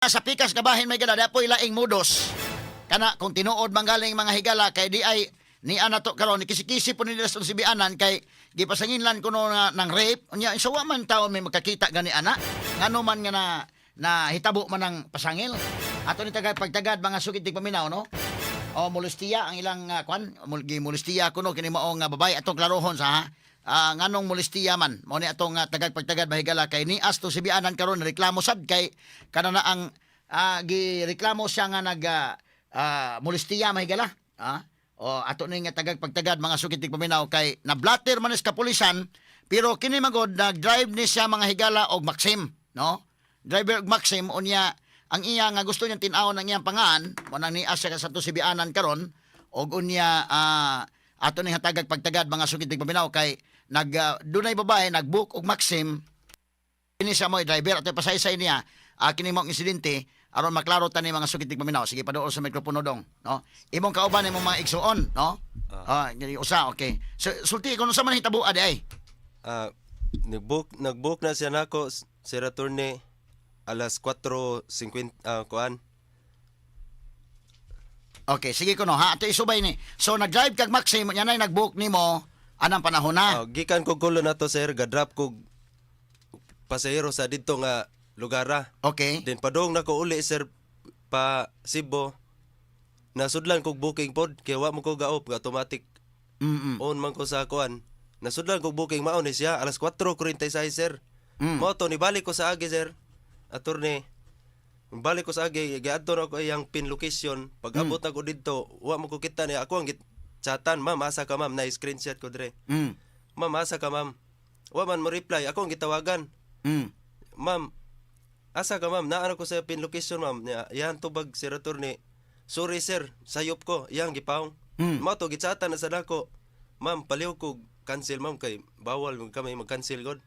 Sa pikas nga bahin, may gala po laing modus. Kana kung tinuod manggaling, mga higala, kay di ay ni ana to karon ni kisi-kisi po nila sa sibianan kay gipasanginlan kuno nga ng rape. Unya so wa man taon may magkakita gani ana, ngano man nga na na hitabo man ang pasangil. Ato ni tagad pagtagad, mga sukit tigpaminaw, no? O molestiya ang ilang kwan, gimulistiya kuno kini mao nga babae. Atong klarohon sa ha. Nganong molestiya man mao ni atong tagad pagtagad, mahigala, kay ni asto sibianan karon reklamo sad kay kana na ang gireklamo siya nga nag molestiya, mahigala. O ato ni nga tagag pagtagad, mga sukit tigpaminaw, kay nablater man is kapulisan, pero kini magod nag-drive ni siya, mga higala, og Maxim, no? Driver og Maxim. Unya ang iya nga gusto niyang tin-awon ang iyang pangan mo nang nias siya sa ato sibianan karon. Og unya ato ning hatagag pagtagad, mga sukit tigpaminaw, kay nag dunay babae nagbook og Maxim, kini siya mo driver. Ato pasaysay niya kini mong insidente aron maklaro ta ni, mga sukit tigpaminaw. Sige, paduol sa mikropono dong, no? Imong kauban, imong mga igsuon, no? Ah, usa. Okay, so sulti kung unsa man hitabo adi ay. Nag-book na siya nako, sir attorney, alas 4:50 kuan. Okay, sige kuno ha, ato isubay ni. So nag-drive kag Maxim nya nay nag-book nimo anang panahon na? Ah, gikan ko gulo na to, sir, gadrop ko pasahero sa didto nga lugara. Then padung nako uli, sir, pa Cebu. Nasudlan kog booking pod kay wa mo ko gaop, automatic on man ko sa kuan. Nasudlan kog booking, mao ni siya alas 4:46, sir. Mao to nibalik ko sa agi, sir. Attorney. Balik ko sa agi, giadto na ko iyang pin location. Pag abot na ko didto, wa mo ko kita niya. Ako ang chatan, "Ma'am, asa ka, ma'am?" Na screenshot ko dre. "Ma'am, asa ka, ma'am?" Wa man mo reply. Ako ang gitawagan. "Ma'am, asa ka, ma'am? Naa ko sa pin location, ma'am." Niya, iyan tubag, sir attorney, "Sorry, sir, sayop ko." Iyang gipawong. Mao to gitsatan na sa dako. "Ma'am, palihog ko cancel, ma'am, kay bawal man kami mag-cancel god.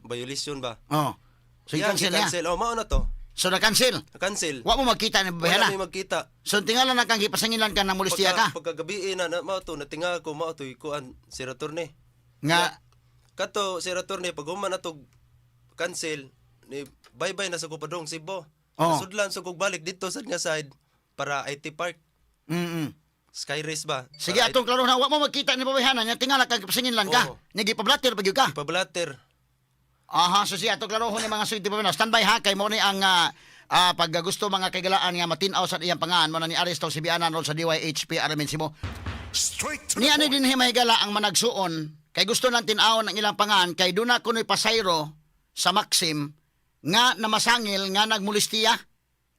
Violation ba?" Oh. So Iyang i-cancel niya. gi-cancel. Oh, mao na to. So na-cancel. Cancel. Wa mo magkita ni Wala babayana. may magkita. So tingala na kang gipasangilan ka ng molestiya ka. Pagkagabi na, na mao to natinga ko, mao to ikuan, sir attorney. Nga Kato, sir attorney, pag human na to cancel ni bye bye na sa ko padung Cebu. Nasudlan sa kog balik dito sa nga side para IT Park. Skyrace ba? Sige, Para atong klaro na wa mo magkita ni babayhana nya tingala kang gipasangilan ka. Oo. Nya gipablatter pa gyud ka. Pablatter. Aha, so siya atong klaro ni mga suwiti pa. Standby ha, kay mo ni ang pag gusto mga kaigalaan nga matin-aw sa iyang pangan mo na ni aresto si Bianan ron sa DYHP Aramin Simo. Straight to Ni the ani point. din himahigala ang managsuon kay gusto nang tin-awon ang ilang pangan kay duna kuno'y pasayro sa Maxim nga namasangil nga nagmulistiya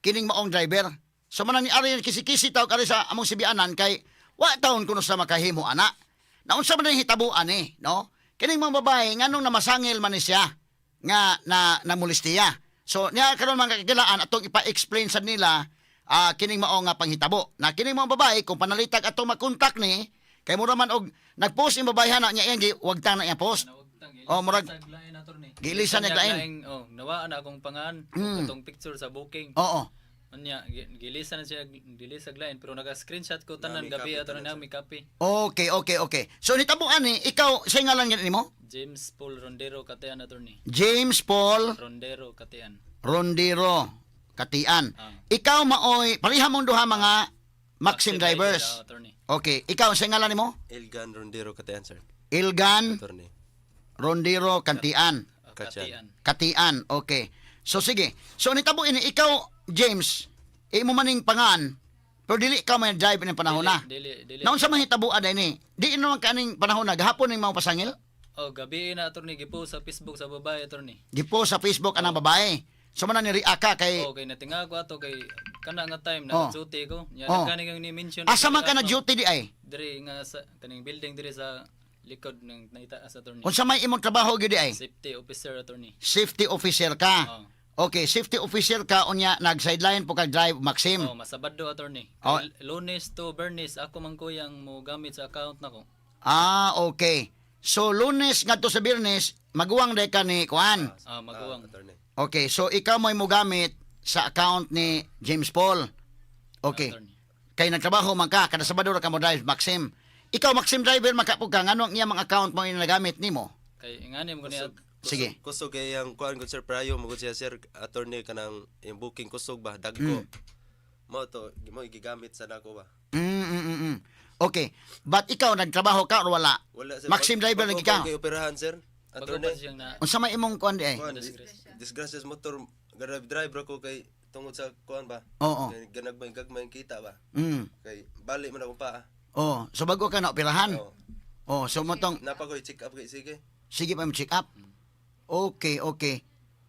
kining maong driver. So man ni ari kisi-kisi taw kari sa among sibianan kay wa taon kuno sa makahimo ana. Naunsa man ang hitabuan eh, no? Kining mga babae nganong namasangil man ni siya nga na namulistiya? So niya karon, mga kakilaan, atong ipa-explain sa nila kining mao nga panghitabo. Na kining mga babae kung panalitag atong makontak ni kay mura man og nagpost yung babae na niya iyang wagtang na iyang post. Nawagtang. Oh, murag- Lain, attorney. Gilisan niya lain. Oh, nawaan na akong pangan atong picture sa booking. Unya gilisan na siya, gilisag lain, pero naga-screenshot ko tanan Nami gabi copy ato na tanan. nami copy. Okay. So nitabuan ni ikaw sa ngalan gani nimo? James Paul Rondero Katean, attorney. James Paul Rondero Katean. Rondero Katian. Ah. Ikaw maoy pareha mong duha mga Maxim drivers. Ah, attorney. Okay, ikaw sa ngalan nimo? Elgan Rondero Katayan, sir. Ilgan Attorney. Rondero Kantian. Ah, Katian. Katian. Katian, okay. So sige. So nitabo ini ikaw, James, imo maning pangan pero dili ka may drive ning panahon na. Dili, dili. Naunsa man hitabuan ini? Di naman kaning panahon na gahapon ning mga pasangil? Oh, gabi na, attorney, gipo sa Facebook sa babae, attorney. Gipo sa Facebook anang babae. So man ni react ka kay Oh, kay natinga ko ato kay kana nga time Oh. na duty ko. Nya oh. Kang ni mention. Asa man ka na duty di ay? Diri nga sa kaning building diri sa likod ng naitaas, attorney. Unsa may imong trabaho gyud di ay? Safety officer, attorney. Safety officer ka. Oh. Okay, safety officer ka, unya nag sideline po kag drive Maxim. Oh, masabado, attorney. Oh. Kay Lunes to Bernis ako man kuyang mo gamit sa account nako. Ah, okay. So Lunes ngadto sa Biyernes, maguwang day ka ni kuan. Ah, maguwang. Attorney. Okay, so ikaw mo'y mogamit sa account ni James Paul. Okay. Attorney. Kay nagtrabaho man ka, kada Sabado ra ka mo drive Maxim. Ikaw Maxim driver makapog ka, ngano ang iyang mga account mo yung nagamit nimo? Kay ingani mo ni Sige. Kusog kay ang kuan gud, sir, prayo mo gud siya, sir attorney, kanang yung booking kusog ba dagko. Mao to mo gigamit sa nako ba. Okay. But ikaw, nagtrabaho ka or wala? Wala, sir. Maxim driver Bago lagi ka. pa kay operahan, sir. Bago Attorney. pa siyang na Unsa may imong kuan di ay? Kuan, disgrasya sa motor, drive drive ra ko kay tungod sa kuan ba. Oo. Kay ganagmay gagmay ang kita ba. Kay bali man akong paa. Oh, so bago ka na operahan. Oo. Oh, so mo tong Napa ko check up kay sige. Sige pa mo check up. Okay.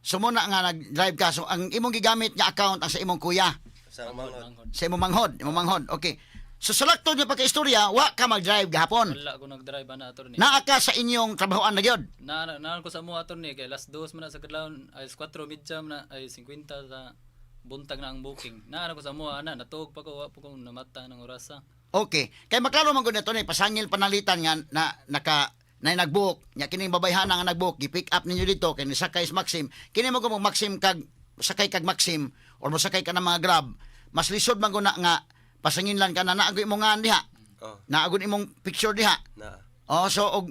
So mo na nga nag-drive ka. So ang imong gigamit nga account ang sa imong kuya, Sa mga manghod. sa imong manghod, imong manghod. Okay. So sa laktod nga pagkaistorya, wa ka mag-drive gahapon. Wala ko nag-drive ana, attorney. Naa ka sa inyong trabahoan na gyud. Na ko sa mo, attorney, kay last dos man na sa kadlawon ay 4 midjam na ay 50 sa buntag na ang booking. Na ko sa mo ana, natuog pa ko, wa pa ko namata ng orasa. Okay. Kay maklaro man gud nato ni pasangil panalitan nga na naka na nagbook nya kining babayhana nga nagbook gi-pick up ninyo dito kay nisakay sa Maxim, kini mo mo Maxim kag sakay kag Maxim or mosakay ka ng mga Grab, mas lisod man gud na nga pasanginlan ka na naagoy imong ngan diha, Oh, naagon imong picture diha. Na. Oh, so og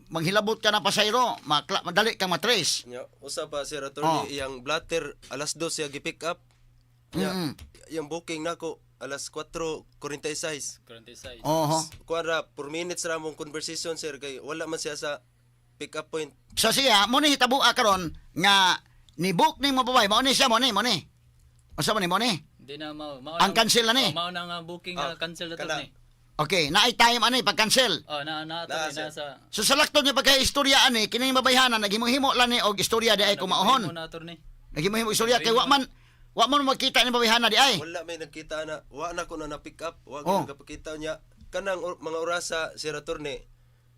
manghilabot ka na pasayro, makla, madali kang matrace. Nya usa pa, sir Oh. attorney, iyang blatter alas 2 siya gi-pick up. Nya iyang booking nako alas 4:46. 46. Oho. Kuan ra 4 minutes ra mong conversation, sir, kay wala man siya sa pick up point. So siya mo ni hitabo karon nga ni book ni mo babae, mao ni siya, mo ni mo ni unsa man ni mo ni. Di na mao. Mao Ang cancel na ni. Oh, mao na nga booking Ah, nga cancel na kana. ni. Okay, naay time ani pag-cancel. Oh, na na Na, attorney sir. na sa So sa laktod nga pagka-istorya ani kini babayhana naghimo-himo lang ni og istorya di ay kumahon. Mo na, attorney. Naghimo-himo istorya kay wa man magkita ni babayhana di ay. Wala may nagkita na, wa na ko na na-pick up, wa Oh. oh. nagpakita niya kanang mga orasa, sir attorney.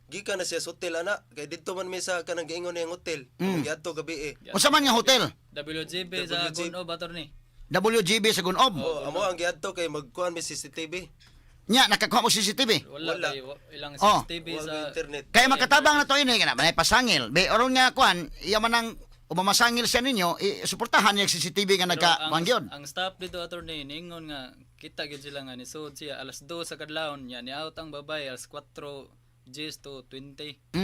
Gikan na siya sa hotel ana kay didto man mi sa kanang giingon niyang hotel. Giadto gabi eh. Unsa man nga hotel? WGB sa WGB. Gunob, attorney. WGB sa Gunob. Oh, amo ang giadto kay magkuan mi CCTV. Nya nakakuha mo CCTV. Wala, Wala. kay ilang Oh. CCTV Wa sa internet. Kay makatabang na to ini kana may pasangil. Be oron nga kuan, iya man ang umamasangil siya ninyo, i suportahan niya CCTV nga Pero nagka ang, kuan gyud. ang staff dito, attorney, ningon nga kita gyud sila nga nisud siya alas 2 sa kadlawon nya ni out ang babay alas 4 Gs to 20.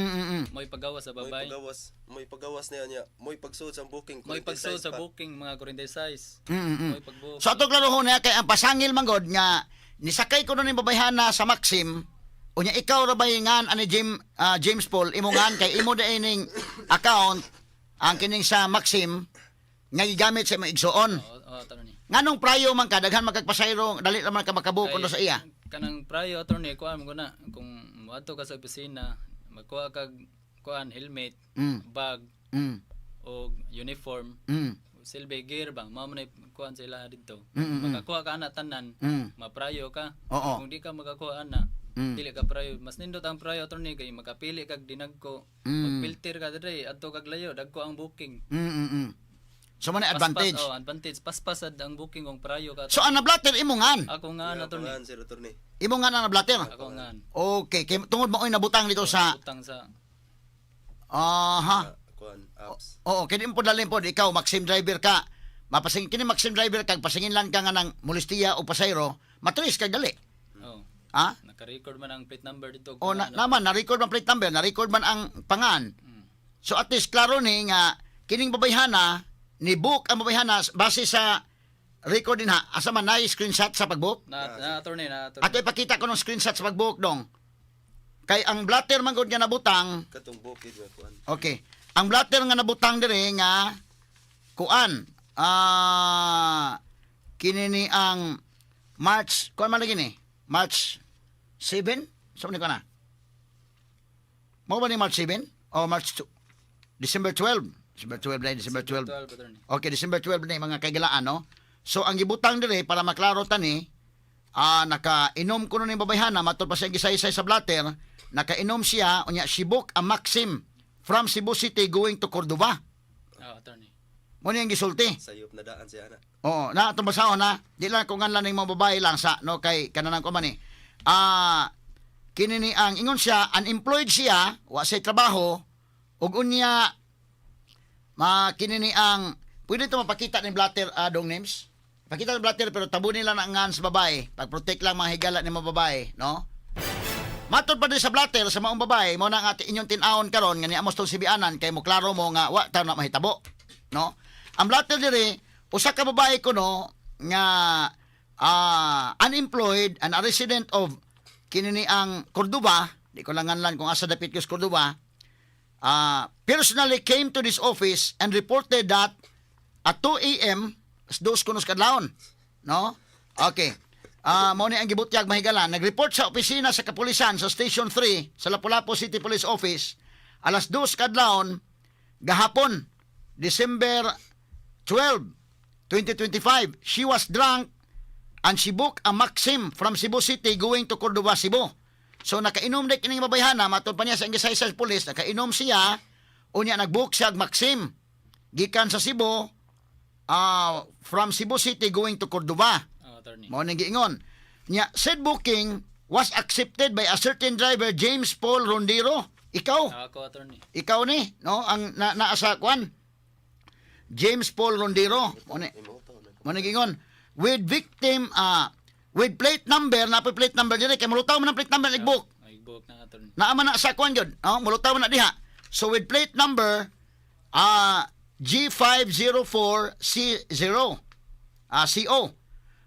Mo'y pagawas sa Mo'y babay. pagawas, mo'y pagawas niya niya, mo'y pagsuod sa booking. Mo'y pagsuod 46 sa pa. booking mga 46. Mo'y pagbook. So ato klaro na kay ang pasangil manggod nga nisakay ko ning babayhana sa Maxim, unya ikaw ra bay ngan ani Jim, James Paul imo ngan kay imo da ining account ang kining sa Maxim nga gigamit sa imong igsuon. Oo, oh, attorney. Nganong prayo man ka daghan magkagpasayro, dali ra man ka makabook Kay- kuno sa iya. Kanang prayo, attorney, kuan mo na kung moadto ka sa opisina, magkuha kag kuan helmet, bag o uniform, silbi gear ba, mao man kuan sa ila didto. Makakuha ka ana tanan, maprayo ka. Oo. Kung di ka makakuha ana, dili ka prayo. Mas nindot ang prayo, attorney, kay makapili kag dinagko, magfilter ka diri adto kag layo, dagko ang booking. So man advantage. Paspas, oh, advantage. Paspasad ang booking kung prayo ka. So ang nablatter imo ngan. Ako nga Iya, attorney. pangan, sir attorney. Imo ngan ang nablatter. Ako nga. Okay, kay tungod mao'y nabutang dito sa Utang sa aha. Ah, kuan apps. Oo, kini mo dalhin pod ikaw Maxim driver ka. Mapasing kini Maxim driver kag pasingin lang ka nga ng molestiya o pasayro, matrace kag dali. Oh. Ha? Naka-record man ang plate number dito. O na, naman na-record man plate number, na-record man ang pangan. So at least klaro ni nga kining babayhana ni book ang babayhana base sa record din ha. Asa man na screenshot sa pagbook? Na attorney, na attorney. Ato ipakita ko ng screenshot sa pagbook dong. Kay ang blatter man gud nga nabutang. Katong bukid nga kuan. Okay. Ang blatter nga nabutang dire nga kuan kini ni ang March kuan man lagi ni March 7 sa man ni kuan na. Mao ba ni March 7 o March 2? December 12. December 12 na yun, December 12. 12, attorney. Okay, December 12 na yung mga kaigalaan, no? So, ang gibutang dire, para maklaro tani, nakainom kuno ni babayhana, matod pa siya gisaysay sa blatter, nakainom siya, unya, sibok ang Maxim from Cebu City going to Cordova. Oh, attorney. Mo ni ang gisulti. Sayop na daan siya ana. Oo, na itong basahon na. Di lang kung nga lang mga babae lang sa no kay kananan ko man eh. Kini ni ang ingon siya, unemployed siya, wa siya trabaho, ug unya ma kini ni ang pwede to mapakita ni blatter, dong names. Pakita ni blatter pero tabo nila na ang ngan sa babae. Pag-protect lang mga higala ni mga babae, no? Matod pa din sa blatter sa maong babae, mo na ang ati inyong tin-awon karon nga niamos tong sibianan kay mo klaro mo nga wa taw na mahitabo, no? Ang blatter diri, usa ka babae kuno nga unemployed and a resident of kini ni ang Cordoba, di ko lang nganlan kung asa dapit ko sa Cordoba, personally came to this office and reported that at 2 a.m., as 2 kunos kadlawon, no? Okay. Mao ni ang gibutyag, mahigala. Nag-report sa opisina sa kapulisan sa Station 3 sa Lapu-Lapu City Police Office alas 2 kadlawon gahapon, December 12, 2025. She was drunk and she booked a Maxim from Cebu City going to Cordova, Cebu. So nakainom na kining babayhana, matod pa niya sa ingisay sa pulis, nakainom siya, unya nagbook siya og Maxim gikan sa Cebu, from Cebu City going to Cordova. Oh, attorney. Mao ning giingon. Nya said booking was accepted by a certain driver, James Paul Rondero. Ikaw, Ako, attorney. Ikaw ni, no, ang naa sa kwan. James Paul Rondero. Mao ni giingon with victim with plate number na plate number dire kay mulutaw man ang plate number nag-book. Ay, book na, attorney. Naa man na sa kwan gyud, no? Mulutaw man na diha. So with plate number G504C0 CO.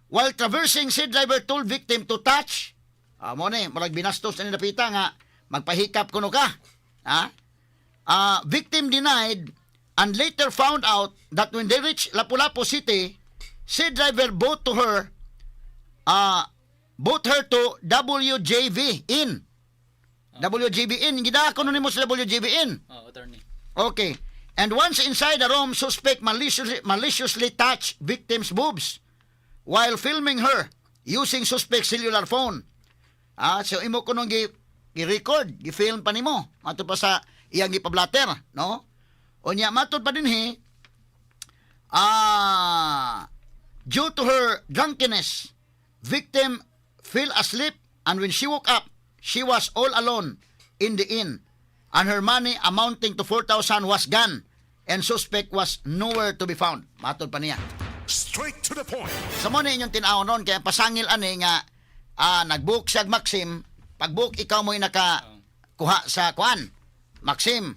While traversing, said driver told victim to touch. Mo ni murag binastos ni napita nga magpahikap kuno ka. Ha? Victim denied and later found out that when they reached Lapu-Lapu City, said driver brought her to WJV Inn. WJV Inn. Gidako no nimo sa WJV Inn. Oh, attorney. Okay. And once inside the room, suspect maliciously touched victim's boobs while filming her using suspect cellular phone. So imo ko nung gi-record, gi-film pa nimo. Matod pa sa iyang gipablatter, no? Unya matod pa dinhi, due to her drunkenness, victim fell asleep and when she woke up, she was all alone in the inn and her money amounting to 4,000 was gone and suspect was nowhere to be found. Matod pa niya. Straight to the point. Sa mo na inyong tinaw noon, kaya pasangil ani nga nag-book siya og Maxim, pag-book ikaw mo'y naka kuha sa kuan. Maxim,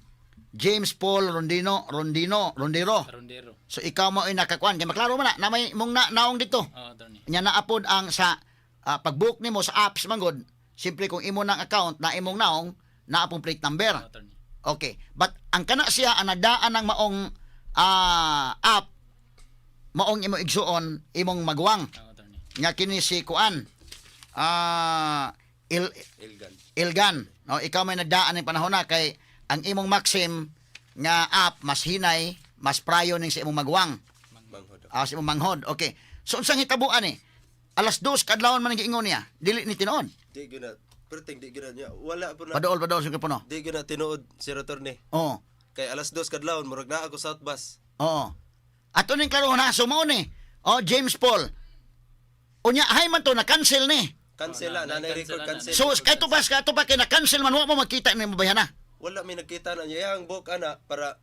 James Paul Rondino, Rondino, Rondero. Rondero. So ikaw mo ay nakakuan. Kaya maklaro man na, na may mong naong dito. Oh, attorney. Nya naapod ang sa pag-book nimo sa apps manggod. Siyempre kung imo ng account na imong naong, naapong plate number. Oh, attorney. Okay. But ang kana siya ang nagdaan ng maong app, maong imong igsuon, imong maguwang. Oh, attorney. Nga kini si kuan. Ilgan. Ilgan. No, ikaw may nagdaan ng panahon na kay ang imong Maxim nga app mas hinay, mas prayo ning sa imong maguwang. Manghod. Ah, sa imong manghod. Okay. So unsang hitabuan ni? Alas 2 kadlawon man ang giingon niya. Dili ni tinuod. Di gyud na perting di gyud na niya. Wala po na. Paduol, paduol sa puno. Di gyud na tinuod si attorney. Oo. Kay alas 2 kadlawon murag naa ako sa bus. Oo. Ato ning klaro na so mao ni. Oh, James Paul. Unya hay man to na cancel ni. Cancel Oh, na, nanay na-cancel record na, cancel. So kay to pa kato pa kay na cancel man wa mo makita ni mabayhan na. Wala may nagkita na niya ang book ana para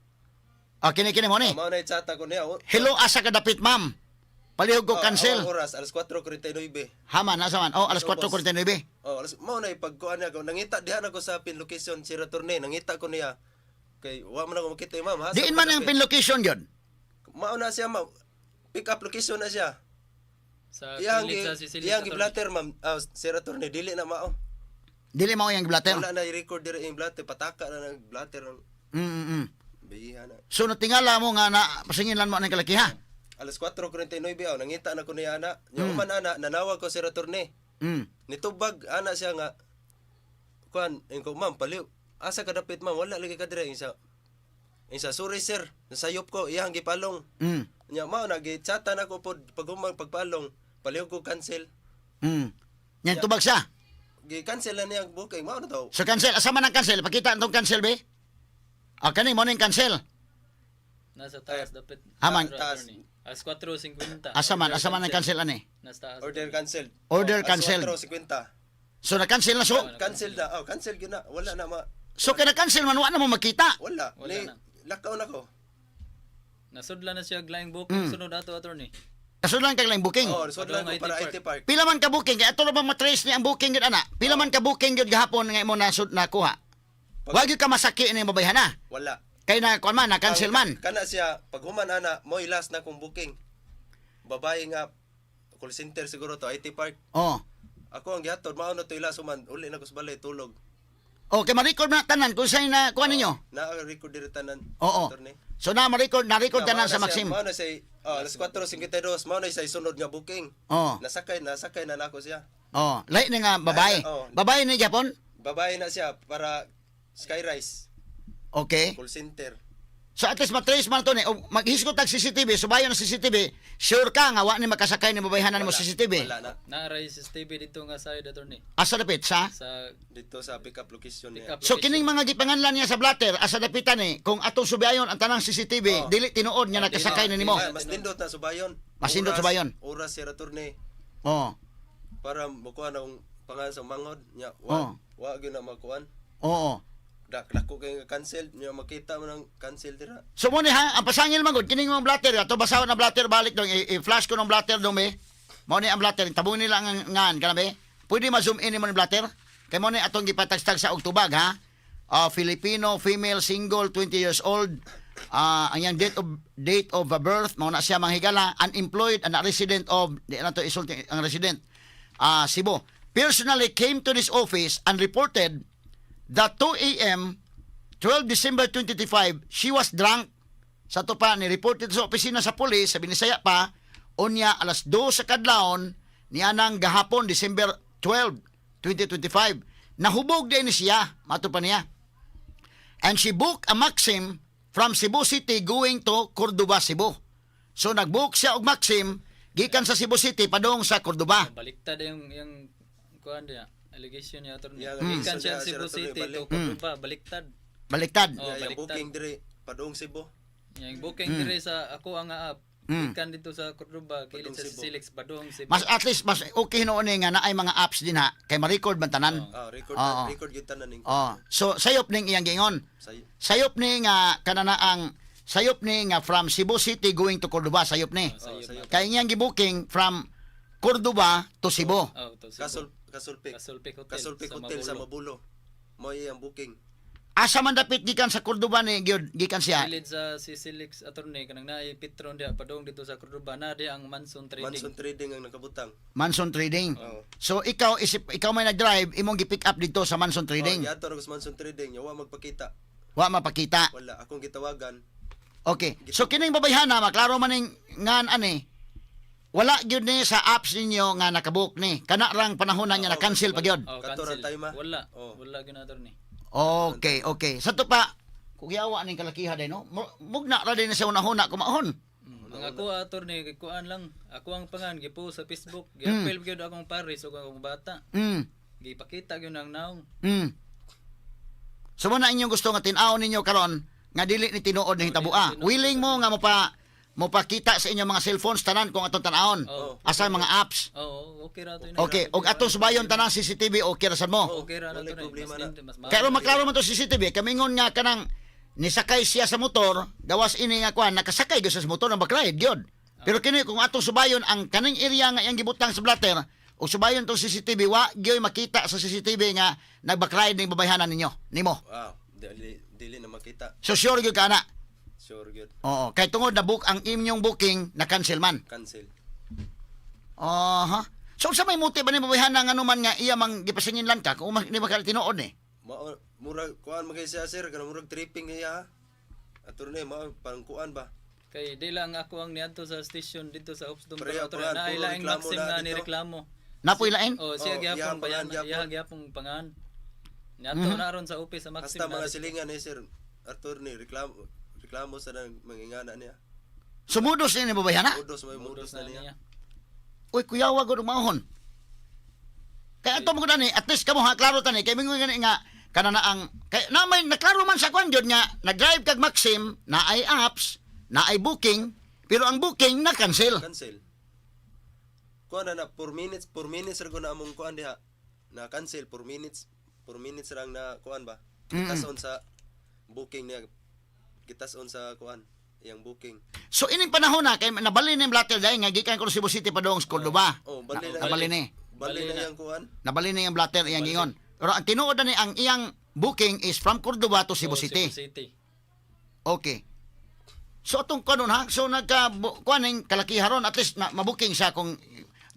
Ah, kini kini mo ni. mao na chata ko niya. Oh, Hello, asa ka dapit, ma'am? Palihog ko oh, cancel. Ang oras alas 4:49. Haman, asa man? Oh, alas 4:49. Oh, alas mao na ipagkuan niya ko nangita diha na ko sa pin location si attorney, nangita ko niya. Kay wa man ako makita, ma'am ha. Diin man ang pin location yun. Mao na siya, ma'am. Pick up location na siya. Sa Iyang kilid gi sa Sicily. iyang Attorney. gi-blatter, ma'am, sir attorney, dili na mao. Dili mao yung blatter. Wala na i-record diri yung blatter, pataka na nag blatter ang biha na. So natingala mo nga na pasingilan mo ang kalakiha. Alas 4:49 aw nangita na ko niya ana. Nya man ana nanawag ko sir attorney. Nitubag ana siya nga kuan inko, ma'am, paliw asa ka dapit, ma'am, wala lagi ka diri. Insa, sorry sir, nasayop ko iyang gipalong. Nya mao na gichatan ako pod paghuman pagpalong, paliw ko cancel. Yan tubag siya. Gi-cancel na niya ang booking mao na to. So cancel, asa man ang cancel? Pakita ang tong cancel be. Ah, kani mo ning cancel. Nasa taas dapat. Haman. Taas. Attorney. Alas 4:50. Asa man ang cancel ani? Nasa taas. Order cancel. Order Alas cancel. 4:50. So na-cancel na so. Cancel na. Oh, cancel gyud na. Wala na ma. So kay na-cancel man wa na mo makita. Wala. Wala Ni na. lakaw na ko. Nasudla na siya og laing booking sunod ato, attorney. Nasudlan kag laing booking. Oh, nasudlan Padung ko para IT IT Park. Pila man ka booking kay ato ra bang matrace ni ang booking gyud ana? Pila man ka booking gyud gahapon nga imo nasud nakuha? Wa gyud ka masaki ni babayhana. Wala. Kay na kuan man, na cancel man. Kana siya pag human ana, mo last na kong booking. Babae nga call center siguro to IT Park. Oh. Ako ang gihatod mao na to ila human uli na ko sa balay tulog. Okay, ma-record na tanan kung sa'yo na kuan ninyo. Na record diri tanan. Oo. Attorney. So na ma-record, na-record Na, tanan mao sa na siya- Maxim. Mao na siya, oh, alas 4:52, mao na siya sunod nga booking. Oh. Nasakay na nako siya. Oh, lahi na nga babae. Ay, oo. Babae ni Japon? Babae na siya para Skyrise Okay. call center. So at least matrace man to ni o maghisgot tag CCTV, subayon ang CCTV, sure ka nga wa ni makasakay ni babayhanan mo Wala. CCTV. Wala na. Naaray CCTV dito nga side, attorney. Asa dapit sa? Sa Dito sa pick up location niya. pick up So location. kining mga gipanganlan niya sa blatter, asa dapitan ni kung atong subayon ang tanang CCTV, Oh. dili tinuod nga Oh, nakasakay dili. na nimo. Ay, mas nindot na subayon. Mas nindot Oras- subayon. Oras si attorney Oh. para makuha na akong pangalan sa manghod nya. Oh. Wa gyud na makuan. Oo. Dak dako kay nga cancel nya, makita mo nang cancel dira. So mo ni ha, ang pasangil man gud kining mga blatter ato basahon ang blatter balik dong i-flash ko ng blatter dong be. Mao ni ang blatter tabong nila ang ngan kana be. Pwede ma-zoom in nimo ni blatter. Kay mo ni atong gipatagstag sa og tubag ha. Filipino female, single, 20 years old. Ang iyang date of birth mao na siya manghigala, unemployed and a resident of di na to isulti ang resident. Cebu. Personally came to this office and reported that 2 a.m. 12 December 2025, she was drunk. Sa to pa, ni-reported sa opisina sa pulis, sa Binisaya pa, unya alas 2 sa kadlawon, niya nang gahapon, December 12, 2025. Nahubog din siya, mato pa niya. And she booked a Maxim from Cebu City going to Cordoba, Cebu. So nag-book siya og Maxim gikan sa Cebu City padung sa Cordoba. Baliktad yung kuan niya, allegation niya, attorney. Yeah, Gikan allegation siya niya, Cebu sir, attorney, City balik. to Cordoba, baliktad. Baliktad. Oh, Yeah, yung baliktad. booking diri padung Cebu. Yung booking diri sa ako ang app. Gikan dito sa Cordoba, kilid Padung sa Cebu. Silix, Padung Cebu. Mas at least mas okay noon eh nga naay mga apps din ha kay ma-record man tanan. Ah, record Oo. record gyud tanan ning. Oh, so sayop ning iyang giingon. Say Sayop ni nga kanana ang sayop ni nga from Cebu City going to Cordoba sayop ni. Oh, sayop. sayop. Kay iyang gibuking from Cordoba to Cebu. Oh, to Cebu. Kasulpik. Kasulpik Hotel Kasulpik sa Hotel sa Mabulo. Mabulo. Mo iyang booking. Asa man dapit gikan sa Cordoba ni gyud gikan siya? Kilid sa Silix, attorney, kanang naay Petron diha padung dito sa Cordoba na di ang Manson Trading. Manson Trading ang nakabutang. Manson Trading. Oo. So ikaw isip ikaw may nag-drive imong gi-pick up dito sa Manson Trading. Oh, giadto ra ko sa Manson Trading, nya wa magpakita. Wa mapakita. Wala akong gitawagan. Okay. So kining babayhana maklaro man ning ngan ani. Wala gyud ni sa apps ninyo nga nakabook ni. Kana rang panahon na niya na cancel pa gyud. Oh, Kato cancel. ra tayo, ma. Wala. Oh. Wala gyud, attorney. Okay. Sa to pa, kuyawa ning kalakiha day no. Mugna ra din sa una-huna kumaon. Ang ako, attorney, kay kuan lang. Ako ang pangan gipost sa Facebook, gi-appeal gyud akong pares ug akong bata. Gipakita gyud ang naong. So mo na inyong gusto nga tin-aw ninyo karon nga dili ni tinuod ni hitabua. Willing mo nga mopakita sa inyong mga cellphones tanan kung atong tan-awon. Oo. Asa mga apps. Oh, okay ra to. Okay, og atong subayon tanang CCTV okay ra sad mo. Okay ra na Walay to. problema Mas na. mas Kaya aron maklaro man to CCTV, kamingon nga kanang nisakay siya sa motor, gawas ini nga kuan nakasakay gyud siya sa motor ng bakride gyud. Pero kini kung atong subayon ang kaning area nga iyang gibutang sa blatter, o subayon tong CCTV wa gyud makita sa CCTV nga nagbakride ning babayhanan ninyo nimo. Wow, dili dili na makita. So sure gyud ka ana. Sure gyud. Oo, kay tungod na book ang inyong booking na cancel man. Cancel. Aha. So sa may muti ba ni babayhanan nga man nga iya mang gipasingin lang ka kung di ba ka tinuod ni? Mao murag kuan man kay siya sir, kanang murag tripping niya. Attorney, mao parang kuan ba? Kay di lang ako ang niadto sa station dito sa Hopsdom Pareha pero pangan, na puro ilaing reklamo Maxim na nga dito. ni reklamo. Napoy lain? Oh, siya Oh, gyapon iyang bayan, pangan, gyapon. iya gyapon pangan. Niadto na aron sa office sa Maxim. Hasta na mga dito. silingan ni sir, attorney, reklamo reklamo sa nang mangingana niya. Sumudos ni babayhana? Mudos may mudos na niya. Uy, kuyawa gud maohon. Kaya ato mo gani, at least kamo ha, klaro tani kay mingon gani nga kana na ang kay na may naklaro man sa kwan gyud nga nag-drive kag Maxim na ay apps, na ay booking, pero ang booking na cancel. Cancel. Kuan na na 4 minutes, 4 minutes ra ko na among kuan diha. Na cancel 4 minutes, 4 minutes rang na kuan ba. Gitas-on sa booking niya. Gitas-on sa kuan. iyang booking. So ining panahon na kay nabalin ni blatter dahil nga gikan ko sa Cebu City padung sa Cordoba. Oh, bali na. Nabalin ni. Bali na iyang kuan. Nabalin ni ang blatter iyang gingon. Pero ang tinuod na ni ang iyang booking is from Cordoba to Cebu Oh, City. Cebu City. Okay. So atong kanon ha, so nagka kuan ning kalakiharon at least na, mabuking siya kung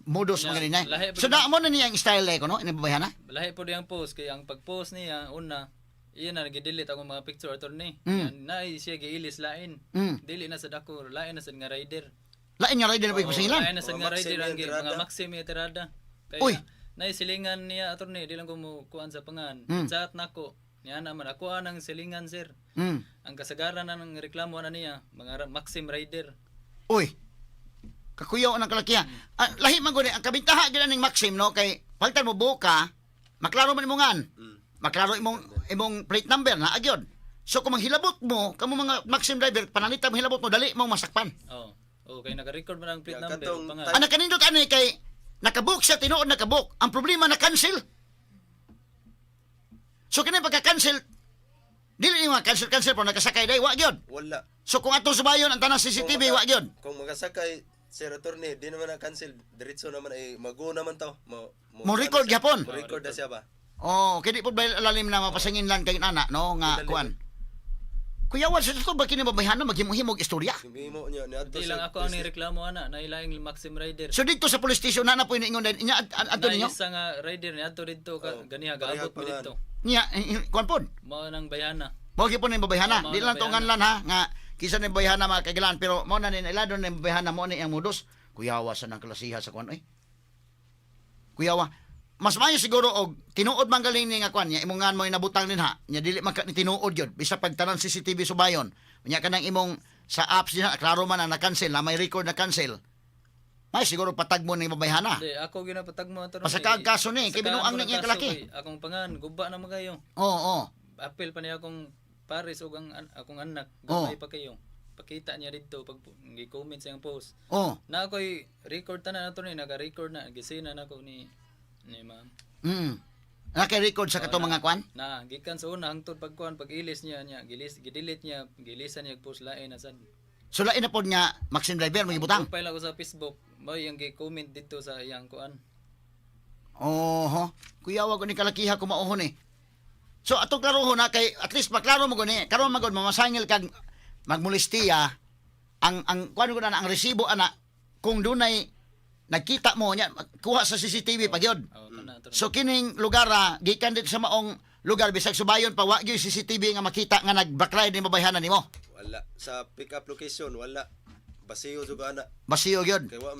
modus Yeah, mga ganina. lahi pa So gid- na mo na niya ang style eh, kuno ini babayhan ha. Lahi po diyang post kay ang pag-post niya una iya na gidelete akong mga picture, attorney. Na siya giilis lain. Dili na sad ako, lain na sad nga rider. Lain nga rider na Oo, po pasingilan. lain na sad Mga nga Maxim rider ang yung tirada. mga Maxim yung tirada. Kaya Uy. nay silingan niya, attorney, di lang ko mo kuan sa pangan. Chat nako. Niya naman ako anang silingan, sir. Ang kasagaran na ng reklamo na niya, mga Maxim rider. Uy. Kakuyaw ang kalakiha. Ah, lahi man gud ni, ang kabintaha gyud ning Maxim no kay pagtan mo buka, maklaro man imong ngan. Maklaro imong imong plate number na agyod. So kung manghilabot mo, kamo mga Maxim driver, panalita mo hilabot mo dali mong masakpan. Oh. Okay, naka-record man ang plate Yeah, number katong ug pangan. Ang nakanindot ani kay nakabook siya tinuod nakabook. Ang problema na cancel. So kini pagka-cancel dili ni mga cancel cancel pero nakasakay dai wa gyud. Wala. So kung atong subayon ang tanang CCTV wa gyud. Kung makasakay sir attorney, di naman na cancel, diretso naman ay mago naman to. Mo Mo record gyapon. Mo record na siya ba? Oh, kay di po ba lalim na mapasangin lang kay nana no nga Dali. kuan. Kuyawan sa to ba kini babayhan na maghimo-himog istorya. Himo niya ni adto Di lang ako ang nireklamo ana, nailaing Maxim rider. So dito sa police station na na po iniingon din inya adto Na ninyo. isa nga rider ni adto didto ka Oh, ganiha parehag gaabot mo pangan. didto. Niya kuan pod. Mao nang bayana. Mao gyud po ni babayhana. Oh, mao Di na lang tungan bayhana. lan ha nga kisa ni babayhana mga kagilan pero mao na ni ilado ni babayhana mo ni ang modus. Kuyawa sa nang klasiha sa kuan oy. Kuyawa. Mas maayo siguro og tinuod man galing ni nga kuan niya imong ngan mo nabutang din ha. Nya dili man ka ni tinuod gyud bisa pag tanan CCTV subayon. Nya kanang imong sa apps din ha, klaro man na na-cancel na may record na cancel. May siguro patag mo ni babayhana. Di ako ginapatag mo attorney. Pasakaag kaso ni, kay Pasakaag binuang ko ni ng niya kaso kalaki. kay akong pangan guba na magayo. Oo, oo. Apil pa niya akong pares ug ang akong anak Oh. gamay pa kayo. Pakita niya didto pag gi-comment sa iyang post. Oo. Na ako'y record tanan attorney, naka-record na gisina nako ni ni ma'am. Naka-record sa katong mga kuan? Na gikan sa una hangtod pagkuan pag-ilis niya niya gilis gidelete niya gilisan niya post lain na sad. So lain na pod nga Maxim driver mo gibutang. Profile ako sa Facebook, mao yung gi-comment dito sa iyang kuan. Oho. Kuya wa ni kalakiha ko mauhon eh. So atong klarohon na kay at least maklaro mo guni karon magod mamasangil kag magmolestiya ang kuan ko na ang resibo ana kung dunay nagkita mo niya kuha sa CCTV pa gyud. Oh, kana attorney. So kining lugar ah, gikan dito sa maong lugar bisag subayon pa wa gyud CCTV nga makita nga nagbaklay ni mabayhanan nimo. Wala sa pick up location, wala. Basiyo jud ana. Basiyo gyud. Kay wa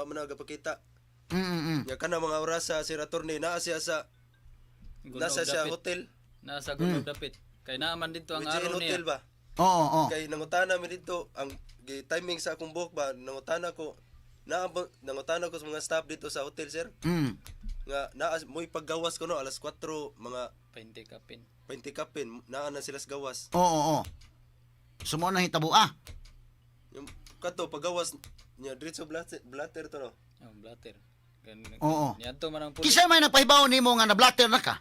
man na gapakita. Mm. Nya kana mga orasa sir attorney naa siya sa Gunog nasa siya dapit. hotel. Nasa Gunog dapit. Kay naaman dito ang Ang araw niya. hotel ba? Oo, oo. Kay nangutana mi dito ang gi timing sa akong buhok ba nangutana ko na nangutana ko sa mga staff dito sa hotel sir nga naa mo'y paggawas ko no alas 4 mga 20 kapin. 20 kapin naa na sila sa gawas. Oo, oo. So mo na hitabo ah. Yung kato paggawas niya diretso blatter, blatter to no. Oh, blatter. Gan, Oo. Niadto man ang pulis. Kinsa may nagpahibaw nimo nga nablatter na ka?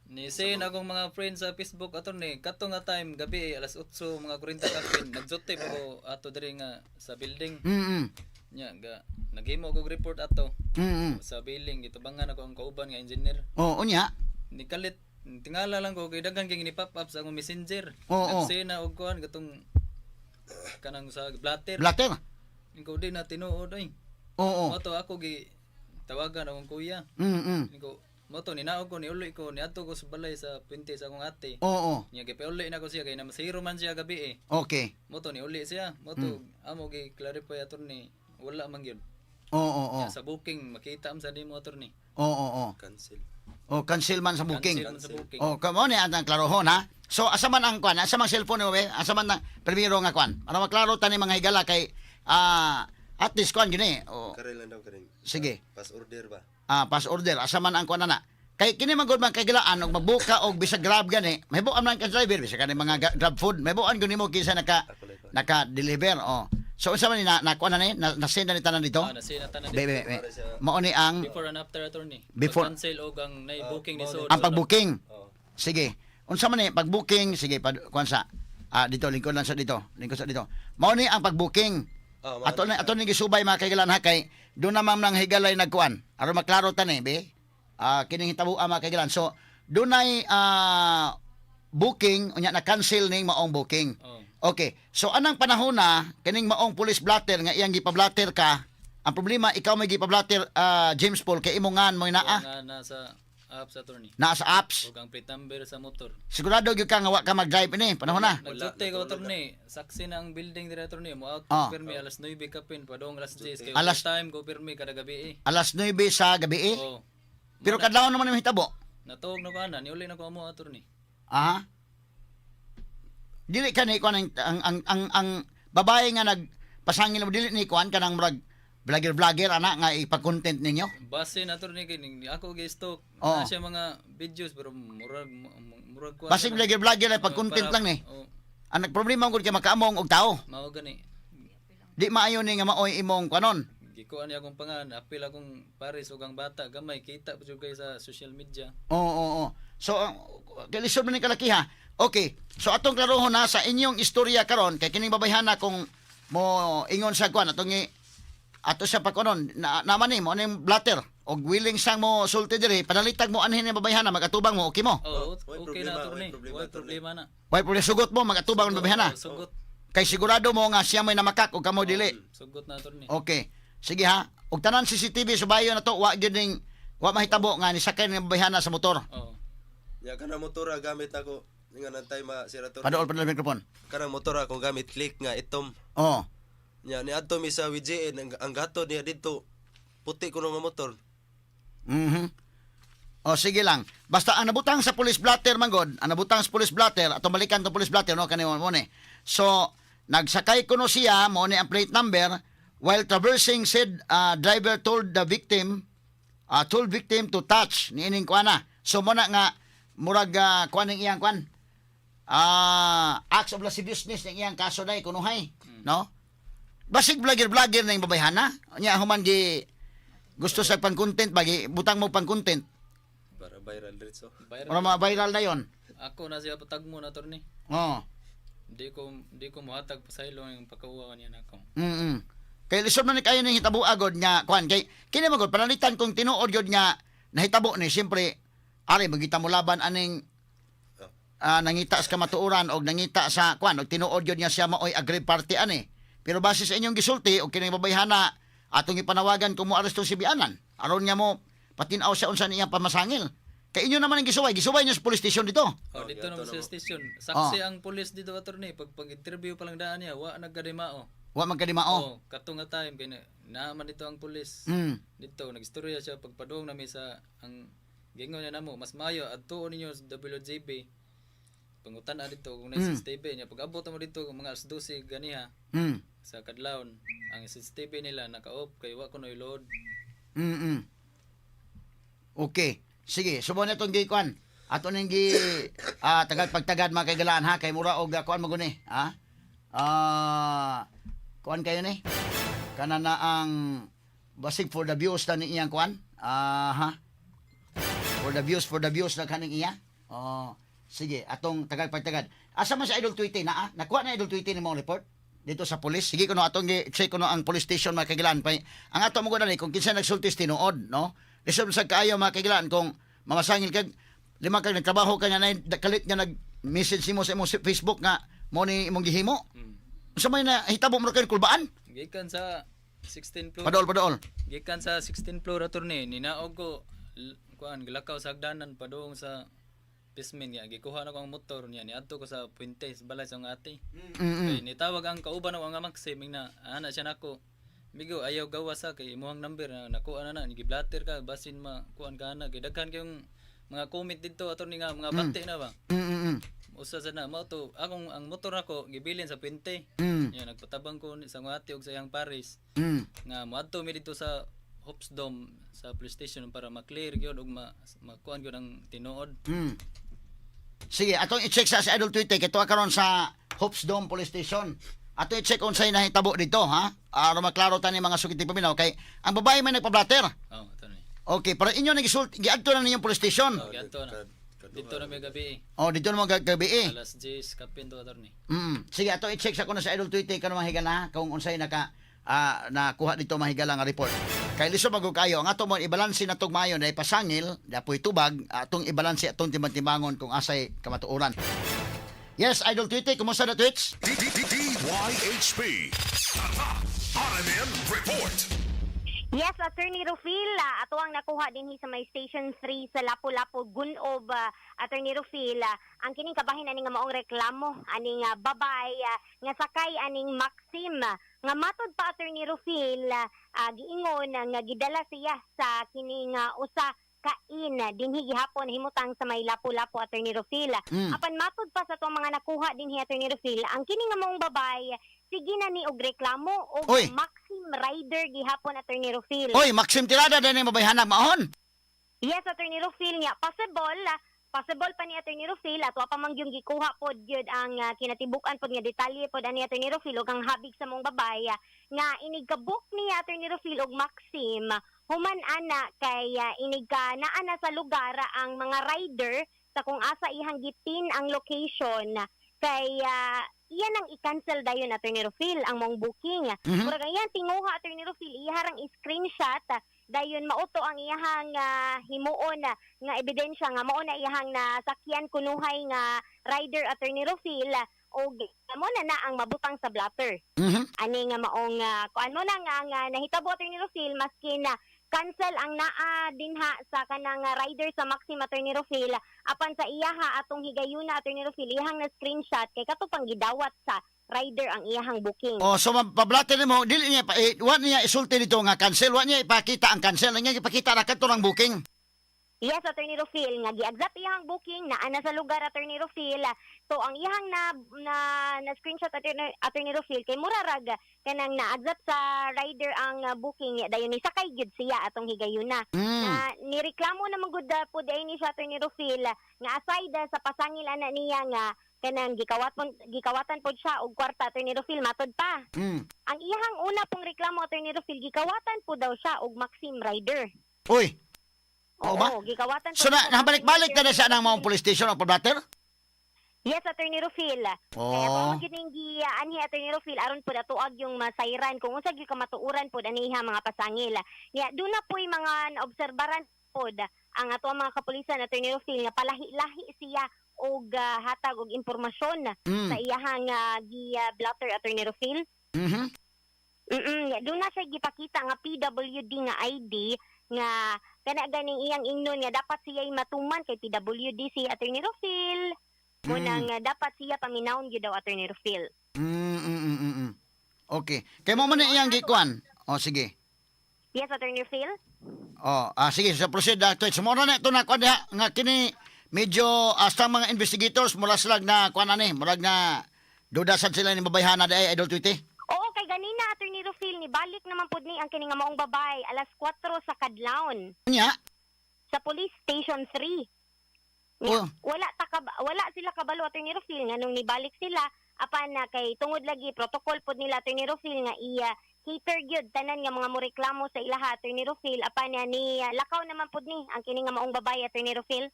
Ni sin akong mga friends sa Facebook attorney, kato nga time gabi alas 8 mga 40 kapin nagjote pa ko ato diri nga sa building. Nya ga naghimo og report ato sa building gitubangan ako ang kauban nga engineer. Oo, unya. Nikalit tingala lang ko kay daghan kay ni pop up sa akong messenger. Oo. Nagsend na og kuan katong kanang sa blatter. Blatter. Ikaw di na tinuod ay. Oo. Mo to ako gi tawagan akong kuya. Niko mo to ninaog ko niuloy ko niadto ko sa balay sa puente sa akong ate. Oo. Nya gipauli na ko siya kay namasiro man siya gabi eh. Okay. Mo to niuli siya. Mo to amo gi clarify attorney wala man gyud. Oo, oo. Sa booking makita am sa nimo attorney. Oo, oo. Cancel. Oh, cancel man sa booking. Cancel man sa booking. Oh, kamo ni ang klarohon ha. So asa man ang kwan, asa man cellphone mo be? Asa man ang primero nga kwan? Para maklaro tani mga higala kay at least kwan gyud eh. Oh, Karin lang daw karin. sige. Pass order ba? Ah, pass order asa man ang kwan na. Kay kini man gud man kay gilaan og magbuka og bisag Grab gani, mahibuan man ka driver bisag kani mga Grab food, mahibuan gyud nimo kinsa naka naka deliver oh. So unsa man ni na, na kuan na ni na, na send na ni tanan dito? Ah, na na tanan Be, dito. be, be. Mao ni ang Before and after attorney. Before- cancel og ang nay booking ni so. ang pag-booking. Oh. Sige. Unsa man ni pag-booking, sige pag kuan sa. Ah, dito lingkod lang sa dito. Lingkod sa dito. Mao ni ang pag-booking. Ah, mao Ato ni na ato ni gisubay, mga kaigalan, ha, kay doon na ma'am nang higalay nagkuan. Aron maklaro ta ni be. Ah, kining hitabo mga kaigalan. So dunay booking, unya na cancel ning maong booking. Oh. Okay. So anang panahon na kining maong police blotter nga iyang gipablatter ka, ang problema ikaw may gipablatter, James Paul, kay imo ngan mo naa Nga nasa apps, attorney. naa sa apps. Ug ang plate number sa motor. Sigurado gyud ka nga wa ka mag-drive ini panahon na. Nagsulti ko, attorney, saksi na ang building dire, attorney. Mo out ko pirmi alas 9 kapin padong alas 10 kay time ko pirmi kada gabi eh. Alas 9 sa gabi eh. Oh. Pero kadlawon naman yung hitabo. Natuog na ko ana, niuli na ko amo, attorney. Aha. Dili ka ni kuan ang babae nga nagpasangil mo, dili ni kuan kanang murag vlogger vlogger ana nga ipa-content ninyo. Base na, attorney, kay ning ako gi stalk Oo. na siya mga videos pero murag murag kuan. Basig na. vlogger vlogger ay pag-content lang ni. Oh, Ang nagproblema gud kay makaamong og tao. mao gani. Di maayo ni nga maoy imong kuanon. Gikuan niya akong pangan, apil akong pares ug ang bata gamay kita pa jud kay sa social media. Oo. So, kay lisod man ni kalaki ha. Okay. So atong klarohon na sa inyong istorya karon kay kining babayhana kung mo ingon sa kuan atong ato sa pagkunon na, naman ni mo ning blatter og willing sang mo sulti diri, panalitag mo anhin ni babayhana magatubang mo, okay mo? Oh, Way okay problema, na, attorney. way problema, Way attorney. problema na. Way problema, sugot mo magatubang ng babayhana Oh, sugot. kay sigurado mo nga siya may namakak og kamo dili. Sugot na, attorney. Okay. Sige ha. Og tanan CCTV subayon na to, wa gyud ning wa mahitabo nga ni sakay ng babayhana sa motor. Oh. Ya kanang motor ah, gamit ako nga nantay ma sir, attorney. Padool padol microphone. Kanang motor akong gamit click nga itom. Oh. Nya niadto mi sa WJN, ang gato niya didto puti kuno nga motor. O sige lang. Basta ang nabutang sa police blotter manggod, ang nabutang sa police blotter, atong balikan tong police blotter no kani mo ni. So nagsakay kuno siya mo ni ang plate number while traversing said driver told the victim told victim to touch ni ining kuana. So mo na nga murag kuan ning iyang kuan. Acts of lasciviousness ning iyang kaso dai kunuhay, no? Basig vlogger vlogger na yung babayhana. Nya human gi gusto sa pang-content bagi butang mo pang-content. Para viral diretso. Viral. Para mga viral na yon. Ako na siya patagmo na, attorney. Oo. Di ko mohatag pasaylo ang pagkauwa niya nako. Kay lisod man ni kayo ning hitabo agod nga kuan kay kini magod panalitan kung tinuod gyud nga nahitabo ni, siyempre ari magita mo laban aning nangita sa kamatuoran og nangita sa kuan og tinuod gyud nga siya maoy aggrieved party ani. Pero base sa inyong gisulti og kining babayhana atong ipanawagan kung moaresto si bianan aron nga mo patinaw siya unsa niyang pamasangil. Kay inyo naman ang gisuway, gisuway niyo sa police station dito. Oh, Oh, dito giadto naman na sa mo. station. Saksi ang pulis dito, attorney. Pag pag-interview pa lang daan niya, wa nagkadimao. Wa man kadimao. Oh, kato nga time kay na man dito ang pulis. Dito nagstorya siya pagpadung nami sa ang gingon niya namo, mas maayo adtuon ninyo sa WJB. Pangutan dito kung na CCTV niya. Pag abot mo dito mga alas 12 ganiha sa kadlawon, ang CCTV nila naka-off kay wa kuno load. Okay. Sige, subo na itong gikuan. Ato ning gi tagad pagtagad mga kaigalaan ha kay mura og kuan maguni, ha? Kuan kayo ni? Kana na ang basig for the views na ni iyang kuan. Ha. For the views na kaning iya. Oh, sige, atong tagad pagtagad. Asa man sa Idol Tweety na ah? Nakuha na Idol Tweety ni mong report dito sa police. Sige kuno atong gi-check kuno ang police station, mga kaigalaan. Pay ang ato mo gud kung kinsa nagsulti sa tinuod, no? Lisod sa kaayo, mga kaigalaan, kung mamasangil kag lima kag nagtrabaho ka nga na kalit nga nag-message nimo sa imong Facebook nga mo ni imong gihimo. Unsa may na hitabo mo kay kulbaan? Gikan sa 16 floor. Padool padool. Gikan sa 16 floor, attorney, ninaog ko kuan gilakaw sa hagdanan padung sa basement niya. Gikuha na ko ang motor niya niadto ko sa Puente, sa balay sa akong ate. Kay nitawag ang kauban ako nga Maxim na ana siya nako. Migo ayaw gawas sa kay imuhang number na nakuha na na giblatter ka basin ma kuan ka na kay daghan kayong mga comment didto, attorney, nga mga bati na ba. Usa sa na mao to akong ang motor nako gibilin sa Puente. Nya nagpatabang ko sa akong ate ug sa iyang pares nga moadto mi dito sa Hopes Dome sa police station para ma-clear gyud ug ma makuan gyud ang tinuod. Sige, atong i-check sa Idol Twitter kay tuwa karon sa Hopes Dome Police Station. Atong i-check unsay nahitabo dito, ha? Aron maklaro tani mga sugiti paminaw kay ang babae may nagpa-blatter. Oh, attorney. Okay, pero inyo nagisulti giadto na ninyong police station. Oh, giadto na. Kad Dito na may gabi. Oh, dito na mo gabi eh. Alas 10 kapin to, attorney. Sige, ato i-check sa kuno sa Idol Twitter kano mga higala kung unsay naka nakuha dito mga higala nga report. Kay lisod magud kayo ang ato mo ibalanse na tog maayo na ipasangil, dapoy tubag, atong ibalanse atong timbang-timbangon kung asay kamatuoran. Yes, Idol Twitter, kumusta na Twitch? D D D DYHP. Tatak RMN Report. Yes, Attorney Rufil, ato ang nakuha dinhi sa may Station 3 sa Lapu-Lapu, Gunob, Attorney Rufil, ang kining kabahin ani nga maong reklamo aning babay nga sakay aning Maxim nga matod pa, Attorney Rufil, giingon nga gidala siya sa kining usa kain dinhi gihapon himutang sa may Lapu-Lapu, Attorney Rufil. Apan matod pa sa atong mga nakuha dinhi, Attorney Rufil, ang kini nga maong babay sige na ni og reklamo og Oy. Maxim Rider gihapon, Attorney Rufil. Oy, Maxim Tirada din mabayhanag maon. Yes, Attorney Rufil, nga possible, possible pa ni Attorney Rufil at wa pa man gyud gikuha pod gyud ang kinatibuk-an pod nga detalye pod ani, Attorney Rufil, ug ang habig sa mong babay nga inig ka-book ni Attorney Rufil og Maxim human ana kay inig ka naa na sa lugar ang mga rider sa kung asa ihang gipin ang location kay iyan ang i-cancel dayon, Attorney Rufil, ang mong booking. Murag ang iyang tinguha, Attorney Rufil, iharang screenshot dayon mauto ang iyahang himuon nga ebidensya nga mao na iyahang nasakyan kunuhay nga rider, Attorney Rufil, og mo na na ang mabutang sa blotter ani nga maong kuan mo na nga ang nahitabo, Attorney Rufil, maski na cancel ang naa dinha sa kanang rider sa Maxim, Attorney Rufil, apan sa iyaha atong higayuna, Attorney Rufil, iyahang na screenshot kay kato pang gidawat sa rider ang iyahang booking. Oh, so mapablatter nimo, dili niya pa, wa niya isulti dito nga cancel, wa niya ipakita ang cancel, niya ipakita ra kadto ng booking. Yes, Attorney Rufil, nga gi-accept iyang booking naa na sa lugar, Attorney Rufil. So ang iyang na na, na screenshot, Attorney Rufil, kay mura rag kanang na-accept sa rider ang booking dayon ni sakay gyud siya atong higayuna. Na nireklamo naman gud po diay ni siya, Attorney Rufil, nga aside sa pasangil ana niya nga kanang gikawatan pod siya og kwarta, Attorney Rufil, matod pa. Ang iyang una pong reklamo, Attorney Rufil, gikawatan po daw siya og Maxim Rider. Uy. Oo ba? Gikawatan po So na, siya og nabalik-balik Maxim na na siya ng mga police station o pablatter? Yes, Attorney Rufil. Kaya kung gyud ning gianhi, Attorney Rufil, aron pud atuag yung masayran kung unsa gyud kamatuoran pod aniha mga pasangil. Nya doon na po'y mga naobserbaran pod ang ato ang mga kapulisan, Attorney Rufil, nga palahi-lahi siya og hatag og impormasyon sa iyahang gi-blotter, Attorney Rufil. Doon na siya gipakita nga PWD nga ID nga kana ganing iyang ingnon nga dapat siya matuman kay PWD si Attorney Rufil. Munang dapat siya paminawon gyud daw, Attorney Rufil. Okay. Kay mo man na iyang gikuan. Oh, sige. Yes, Attorney Rufil. Oh, sige, sa proceed Twitch. Mo na ito na kuan diha nga kini medyo hasta mga investigators mula sila na kuan ani, murag na duda sad sila ni mabayhana di ay, Idol Tweety. Oo, kay ganina, Attorney Rufil, ni balik naman pud ni ang kini nga maong babae alas 4 sa kadlawon Nya, sa Police Station 3. Oh. Wala sila kabalo, Attorney Rufil, nga nung nibalik sila apan na kay tungod lagi protocol pod nila, Attorney Rufil, nga iya cater gyud tanan nga mga moreklamo sa ilaha, Attorney Rufil, apan na ni lakaw naman pud ni ang kini nga maong babae, Attorney Rufil.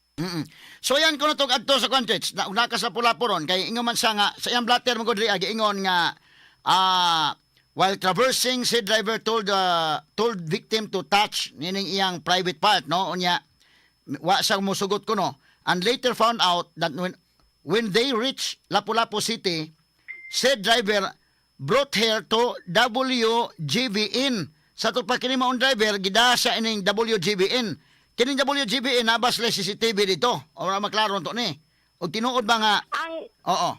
So yan kuno tog adto sa kuan, Twitch. Na una ka sa pula ron kay ingon man siya nga sa iyang blatter mo gud giingon nga while traversing si driver told victim to touch nining iyang private part, no? Unya wa siya musugot kuno and later found out that when they reach Lapu-Lapu City, said driver brought her to WGB Inn. Sa to pa kini maong driver gida sa ining WGB Inn. Kining WGB Inn nabas sila CCTV dito. Ora maklaro to ni. Og tinuod ba nga Ang oo.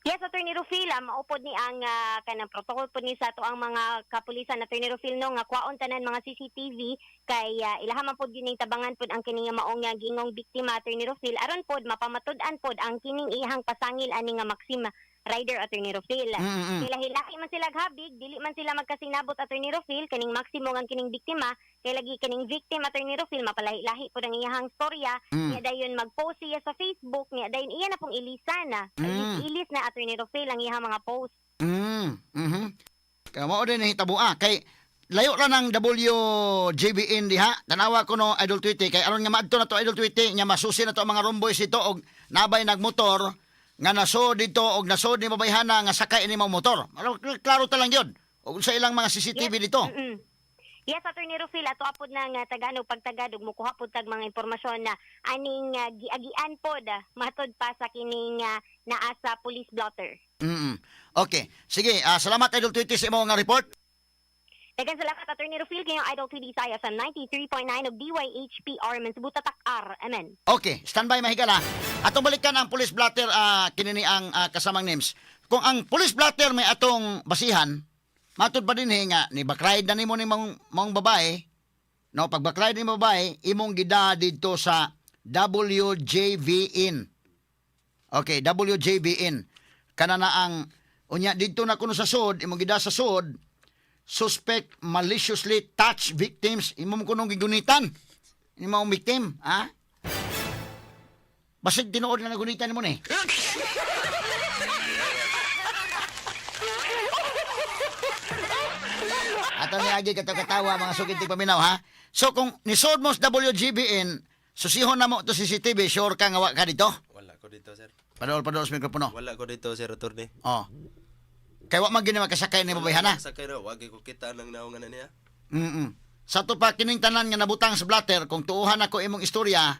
Yes, Attorney Rufil, maupod ni ang kanang protocol pod ni sa ato ang mga kapulisan, Attorney Rufil, no, nga kwaon tanan mga CCTV kay ilaha man pod yun ning tabangan pod ang kining nga maong nga gingong biktima, Attorney Rufil, aron pod mapamatud-an pod ang kining ihang pasangil ani nga Maxima Rider, Attorney Rufil. Hilahilahi man sila habig, dili man sila magkasinabot, Attorney Rufil, kaning Maximo ang kining biktima, kay lagi kining victim, Attorney Rufil, mapalahi-lahi pod ang iyahang storya, niya dayon mag-post siya sa Facebook, niya dayon iya na pong ilisan na. Ilis na, Attorney Rufil, ang iyahang mga post. Kaya mao din nahitabo kay Layo ra ng WJBN diha. Tanawa ko no, Idol Tweety, kay aron nga maadto na to, Idol Tweety, nga masusi na to ang mga romboys dito og nabay nagmotor nga nasod dito og nasod ni babayhana nga sakay ini mga motor. Klaro ta lang yun. Og sa ilang mga CCTV dito. Yes, Attorney Rufil, ato apod na nga tagano pagtagadog mukuha pod tag mga impormasyon na aning giagian pod matod pa sa kining naa sa police blotter. Okay. Sige, salamat, Idol Tweety, sa imong nga report. Daghang salamat, Attorney Rufil, kayong Idol TV sa FM 93.9 og DYHPR men Cebu Tatak R. Amen. Okay, standby, mahigala. Atong balikan ang police blotter, kinini ang kasamang names. Kung ang police blotter may atong basihan, matud pa din nga ni bakride na nimo ni mong babae, no, pag bakride ni babae, imong gida didto sa WJVN. Okay, WJVN. Kana na ang unya didto na kuno sa sud, imong gida sa sud, suspect maliciously touch victims, imong kunong gigunitan. Imong victim, ha? Basig tinuod na nagunitan mo ni. Ato ni agi katawa mga sugid ti paminaw, ha. So kung nisod mo sa WGBN, susihon na mo to CCTV, sure ka nga wa ka dito. Wala ko dito, sir. Padol padol sa mikropono. Wala ko dito, sir, attorney. Oh. Kay wa man gini makasakay ni babayhana. Sakay ra, wag ko kita nang naungan na niya. Sa to pa kining tanan nga nabutang sa blatter, kung tuuhan ako imong istorya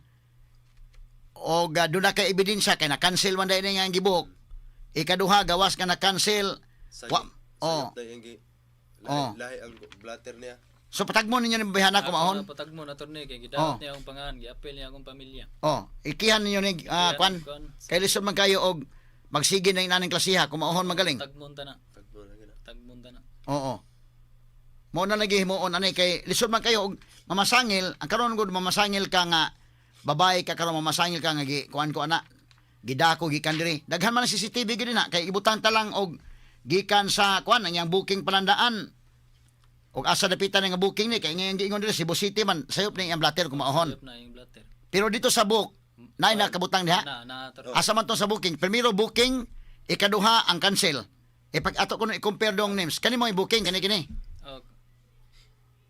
og doon na kay ebidensya kay na-cancel man dahil nga ang gibuk. Ikaduha, gawas nga na-cancel. Sayop, Oh. sayop na yung lahi, Oh. lahi ang blatter niya. So patagmo ninyo ni babayhana Ako kumaon. na patagmo na, attorney, kay Oh. gidaot niya akong pangahan, giapil niya akong pamilya. Oh, ikihan ninyo ni Ikihan, kwan. kwan. Kay lisod man kayo og magsige na inaning klasiha kumaohon magaling. Tagmon ta na. Tagmo na gina. Tagmon ta na. Oo. Mo na lagi himuon ani kay lisod man kayo og mamasangil, ang karon gud mamasangil ka nga babae ka karon, mamasangil ka nga gi kuan ko ana. Gidako gikan diri. Daghan man ang CCTV gid na kay ibutang ta lang og gikan sa kuan ang iyang booking palandaan. Og asa dapitan nga booking ni kay ngayon giingon diri Cebu City man, sayop ni iyang blatter kumaohon. Sayop na yung blatter. Pero dito sa book, naay nakabutang diha. Na, na, attorney. Asa man to sa booking? Primero booking, ikaduha ang cancel. E pag ato kuno i-compare dong names, kani mo booking kani kini. Oh.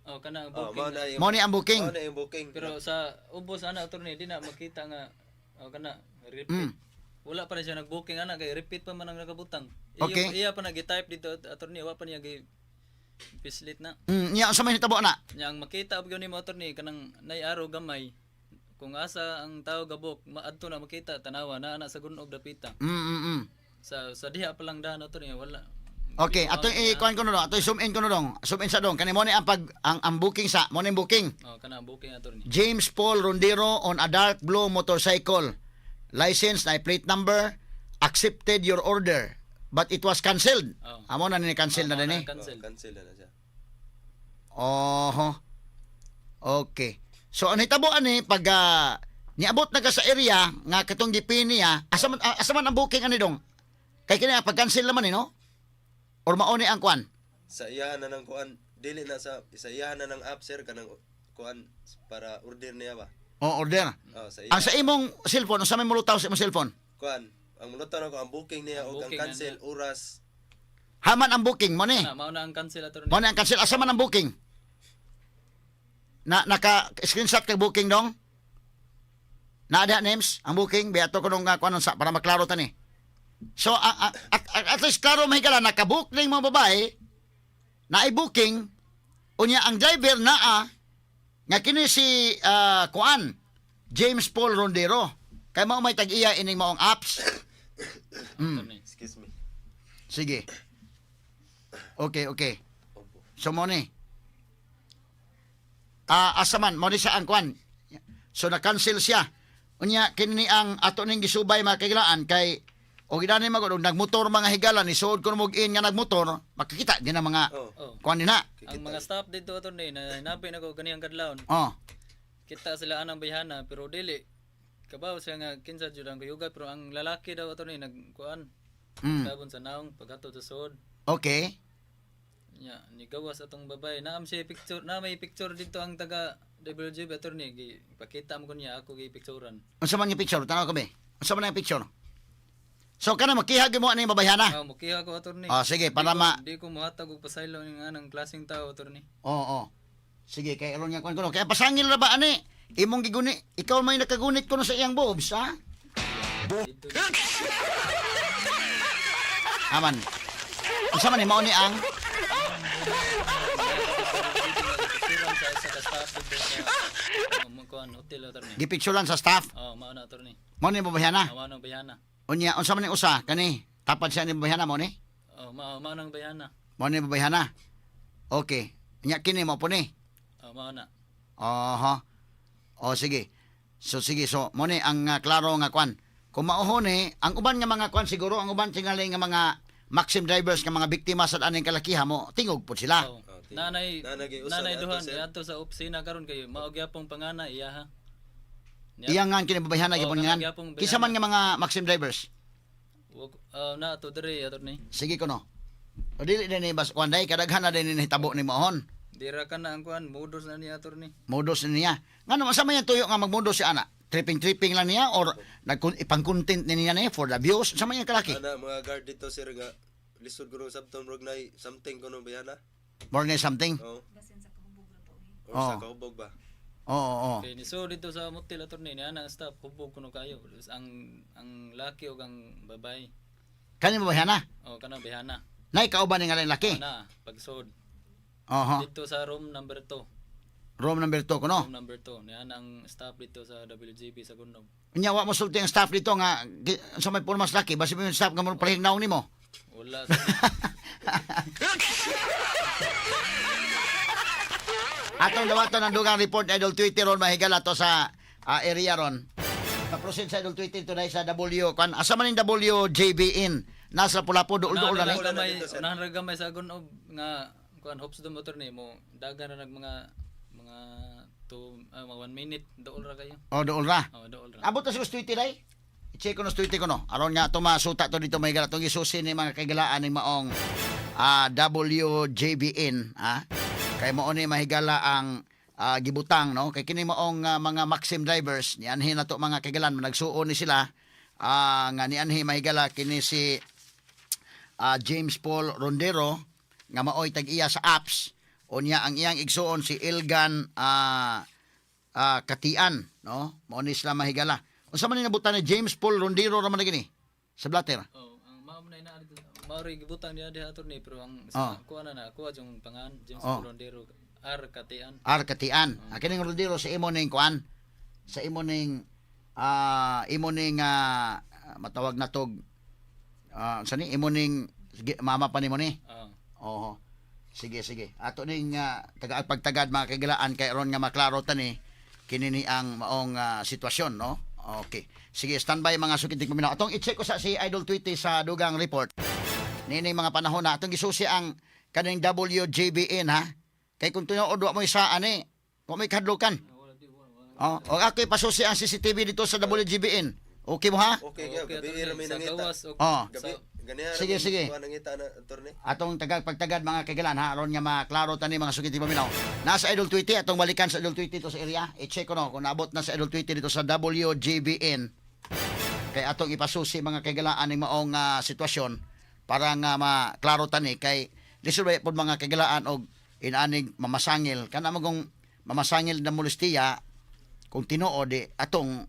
Oh, kana ang Oh, booking. mao na yung Mo ni ang booking. Mao na yung booking. Pero sa ubos ana, attorney, di na makita nga oh kana repeat. Wala pa rin siya nag-booking ana kay repeat pa man ang nakabutang. Iyo, Okay. iya pa nag-type dito, attorney, wa pa niya gi pislit na. Niya unsa may hitabo na? Nya ang makita og gyud nimo, attorney, kanang nay araw gamay kung asa ang tao gabok maadto na makita, tanawa na ana sa gunob dapita. Sa diha pa lang daan, attorney, wala. Okay, ato i-kuan ko no dong, ato i-zoom in ko no dong. Zoom in sa dong. Kani mo ni ang pag ang booking sa mo ni ang booking. Oh, kana ang booking, attorney. James Paul Rondero on a dark blue motorcycle. License na plate number, accepted your order but it was canceled. Oh. Amo na ni cancel na Oh, din eh. cancel. Oh, cancel na na siya. Oho. Okay. So ang hitabo ani pag niabot na ka sa area nga katong gipin niya, asa man ang booking ani dong? Kay kini ang pag-cancel naman eh, no? Or mao ni ang kuan? Sa iyahan na ng kuan, dili na sa sa iyahan na ng app, sir, kanang kuan para order niya ba. O order. Oh, sa Ang iya. sa imong cellphone, unsa may mulutaw sa imong cellphone? Kuan, ang mulutan ako ang booking niya Ang og ang booking, cancel oras. Haman ang booking mo ni. Na mao na ang cancel, attorney. Mo ni ang cancel, asa man ang booking? Na naka screenshot kag booking dong? Naa names ang booking biato ko nung kuan sa para maklaro ta ni. So at least klaro mahigala nakabook ning mga babae na i-booking unya ang driver naa nga kini si kuan James Paul Rondero kay mao may tag-iya ining maong apps. Attorney. Excuse me. Sige. Okay. Opo. So mo ni. Asa man mo ni siya ang kwan. So na-cancel siya. Unya kini ang ato ning gisubay mga kagilaan kay og idani magud og nagmotor mga higala ni suod kuno mo in nga nagmotor makikita din ang mga Oh. Oh. kwan din na. Ang mga staff dito, attorney, na hinabi na ko ganiyang kadlawon. Oh. Kita sila anang bayhana pero dili kabaw siya nga kinsa jud ang kuyuga, pero ang lalaki daw, attorney, nagkuan. Sabon sa naong paghatod sa sod. Okay. Nya ni gawas atong babae. Naam siya picture na may picture dito ang taga WGB, attorney, gi pakita mo kunya ako gi picturean. Unsa man yung picture? Tanaw kami. Unsa man ang picture? So kana makihag mo ani babayhana. Ah, mukiha ko, attorney. Ah, sige, para Di ko- Di ko muhatag og pasaylo ning anang klaseng tao, attorney. Oo, oo. Sige, kay aron nga kuan kuno. Kaya pasangil ra ba ani? Imong giguni, ikaw may nakagunit kuno sa iyang boobs, ha? Dito. Aman. Unsa man ni mao ni ang Picturean sa isa ka staff dito sa kuan hotel, attorney. gipicturean sa staff? Oh, mao na, attorney. Mao ni babayhana. Ah, mao nang bayhana. Unya, unsa man ni usa kani? Tapad siya ni babayhana mao ni? Oh, mao nang bayhana. Mao ni babayhana. Okay. Unya kini mao po ni. Oh, mao na. Oho. O sige. So sige, so mo ni ang klaro nga kwan. Kung mauho ni ang uban nga mga kwan siguro ang uban tingali nga mga Maxim drivers nga mga biktima sa aning kalakiha mo tingog pud sila. Oh. Nanay, Nanay, usa nanay na duhan ato, sir. niadto sa opisina karon kay mao gyapong pangana iya ha. Iya nga kini babayhana Oh, gyapon kanang ngan. gyapong Kinsa man nga mga Maxim drivers? Na to diri, attorney. Sige kuno. O dili din ni bas kwan dai kadaghan na din ni nahitabo ni mohon. Dira ka na ang kuan, modus na niya, attorney. Modus ni niya. Ngano man sa man tuyo nga magmodos si ana? Tripping tripping lang niya or nagkun ipang-content ni niya ni for the views sa man yung kalaki. Ana mga guard dito sir nga lisod kuno sabton rog nay something kuno bayhana. More than something. Oo. Or Oo. sa kahubog ba? Oo, oo. Kay niso dito sa motel, attorney, niya na ang staff hubog kuno kayo. Ang laki ug ang babae. Kani babayhana? Oh, kanang bayhana. Nay kauban ni nga laing laki. Na pagsod Oho. dito sa room number 2. Room number 2 kuno. Room number 2. Niya na ang staff dito sa WGB sa Gundob. Unya wa mo sulti ang staff dito nga sa may pormas laki basi mo yung staff nga mo palihignaw nimo. Wala sa Atong dawaton ang dugang report, Idol Twitter ron mahigala to sa area ron. Pa-proceed sa Idol Twitter today sa W kan asa man ning WJBN nasa Pulapo duol-duol na ni. Unahan gamay, dito, sir. unahan ra gamay sa Gundob nga kuan hopes do motor ni mo dagan ra nag mga two, mga 1 minute dool ra kayo. Oh, duol ra. Oh, dool ra. Abot na sa Twitter ay. I-check ko na sa Twitter ko no. Aron nga tumasuta to dito mahigala tong isusi ni mga kaigalaan ni maong WJBN ha. Kay mao ni mahigala ang gibutang no. Kay kini maong mga Maxim drivers nianhi na to mga kaigalan nagsuon ni sila nga nianhi mahigala kini si James Paul Rondero nga maoy tag-iya sa apps unya ang iyang igsuon si Ilgan Katian no mao ni sila mahigala unsa man ni nabutan ni James Paul Rondero ra man gini sa blatter. Oh, ang mao man na dito. Mao ray gibutang niya diha, attorney, pero ang Oh. sa kuha na na kuha yung pangan James Oh. Rondero R Katian. R Katian. Ah, kining Rondero sa imo ning kuan sa imo ning matawag na tog unsa ni imo ning mama pa nimo ni. Oh. Oo. Sige, sige. Ato ning tagaan pagtagad mga kaigalaan kay ron nga maklaro tani kini ni ang maong sitwasyon, no? Okay. Sige, standby mga sukiting paminaw. Atong i-check ko sa si Idol Tweety sa dugang report. Nini mga panahon na atong gisusi ang kaning WJBN ha. Kay kung tinuod wa mo isa ani, wa mo ikadlukan. Oh, o ako ipasusi ang CCTV dito sa WGBN. Okay mo ha? Okay, okay, Okay, gabi ra attorney. may Sa nangita. gawas og Oh. Gabi sa ganiha ra Sige, may sige. kuha nangita na attorney. Atong tagad pagtagad mga kaigalan ha aron nga maklaro tani mga sugiti paminaw. Nasa Idol Tweety atong balikan sa Idol Tweety dito sa area. I-check ko no kung naabot na sa Idol Tweety dito sa WJBN. Kay atong ipasusi mga kaigalaan ning maong sitwasyon para nga maklaro tani kay lisod ba pod mga kaigalaan og inanig mamasangil kana magong mamasangil na molestiya kung tinuod di atong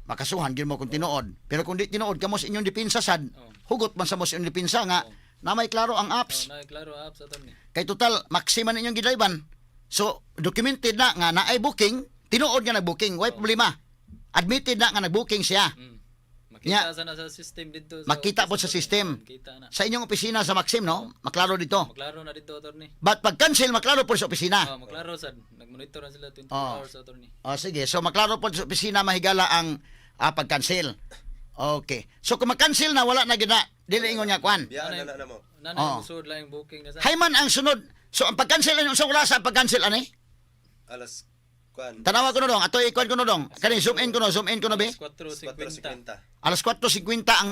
makasuhan gyud mo kung tinuod. Pero kung di tinuod kamo sa inyong depensa sad, hugot man sa mo sa inyong depensa nga na may klaro ang apps. Oh, na klaro apps, attorney. Kay total maximan inyong gidriban. So documented na nga naay booking, tinuod nga nag-booking, way problema. Admitted na nga nag-booking siya. Makita Nya. sa na sa system dito sa Makita po office, sa attorney. system. Makita na. Sa inyong opisina sa Maxim, no? Maklaro dito. Maklaro na dito, attorney. But pag cancel, maklaro po sa opisina. Oh, maklaro sad. Nagmonitor na sila 24 Oh. hours, attorney. O sige, so maklaro po sa opisina mahigala ang pag-cancel. Okay. So kung mag-cancel na wala na gina, dili ingon nga kwan. Biyaan na na mo. Nanay Oh. oh. lang yung booking na sa. Hay man ang sunod. So ang pag-cancel ani unsa oras ang pag-cancel ani? Alas kuan Tanawa ko no dong, atoy ikuan ko no dong. Kani zoom in ko no, zoom in ko no be. 4:50. 4:50. Alas 4:50 ang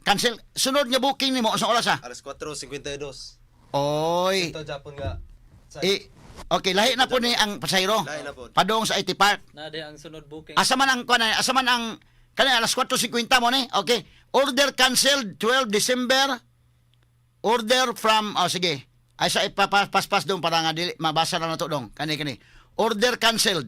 cancel. Sunod nga booking nimo unsa oras ah? Alas 4:52. Oy. Ito Japon nga. Sa Eh, okay, lahi na po ni ang pasahero. Lahi na po. Padong sa IT Park. Na di ang sunod booking. Asa man ang kuan asa man ang Kani alas 4:50 mo ni. Okay. Order canceled 12 December. Order from, oh, sige. Ay sa ipapaspas dong para nga dili mabasa na nato dong. Kani kani. Order canceled.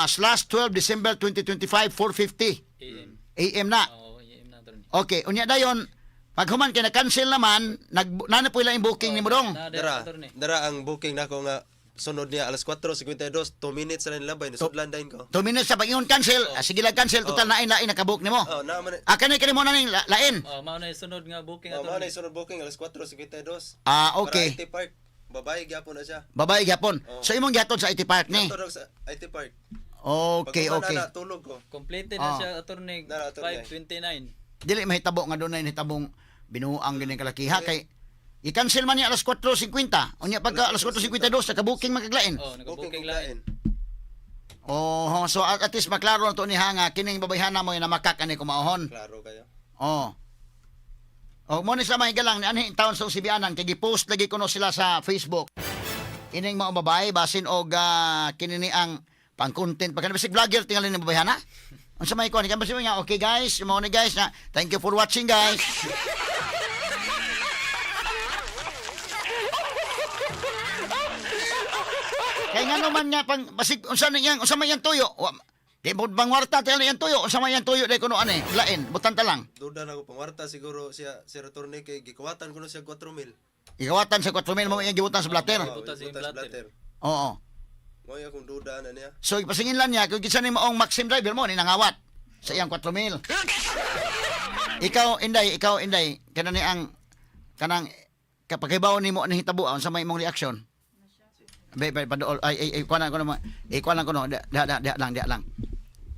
Slash 12 December 2025, 4:50 AM. AM na. Oo, AM na, attorney. Okay, unya dayon pag human kay na-cancel naman, nag nana po ilang booking nimo dong. Na, Dara, attorney. dara ang booking nako nga sunod niya alas 4:52, 2 minutes na nilabay, nasudlan dayon ko. 2 minutes sa pag-ingon cancel, ah, sige lang cancel, total nain lain nakabook nimo. Oh, naa man. Ah, kani kani mo na ning lain. Oh, mao na yung sunod nga booking, Oh, mao na attorney. yung sunod booking alas 4:52. Ah, okay. Para IT Park. Babae gyapon na siya. Babae gyapon. Oh. So imong gihatod sa IT Park ni. Natulog sa IT Park. Okay, Pag okay. na, tulog ko. Completed na siya, attorney. Na, attorney. 5:29. Dili mahitabo nga dunay nitabong binuang gini kalakiha kay i-cancel man niya alas 4:50. Unya pagka alas 4:52 naka-booking makaglain. Oh, Booking naka-booking kog lain. lain. Oh, so at least maklaro na to ni nga kining babayhana mo namakak ani kumaohon. Klaro kayo. Oh. Oh, mo ni sa mga galang anhi taon sa Usibianan kay gi-post lagi kuno sila sa Facebook. Ining mga babae basin og kini ni ang pang-content pa kanang bisig vlogger tingali ni babayhana. Unsa may kuan kan nga, "Okay guys, mo ni guys na thank you for watching, guys." Kay nga naman nga pang basig unsa ni yang unsa man yang tuyo? Di mo bang warta tingali yang tuyo, unsa man yang tuyo dai kuno ani? Lain, butan ta lang. Duda na ko pangwarta siguro siya sir attorney kay gikuwatan ko na siya 4,000. Igawatan sa 4,000 mo iyang gibutan sa blatter. Oh, Gibutan sa gibutan sa blatter. blatter. Oo. Mo akong duda na niya. So ipasingin lang niya kung kinsa ni maong Maxim driver mo ni nangawat sa iyang 4,000. Ikaw Inday, ikaw Inday, kana ni ang kanang kapag hibaw nimo ang hitabo unsa may imong reaksyon? Be, be, padool ay ay ay kuan ko na eh kuan lang ko no, da da da lang, da lang.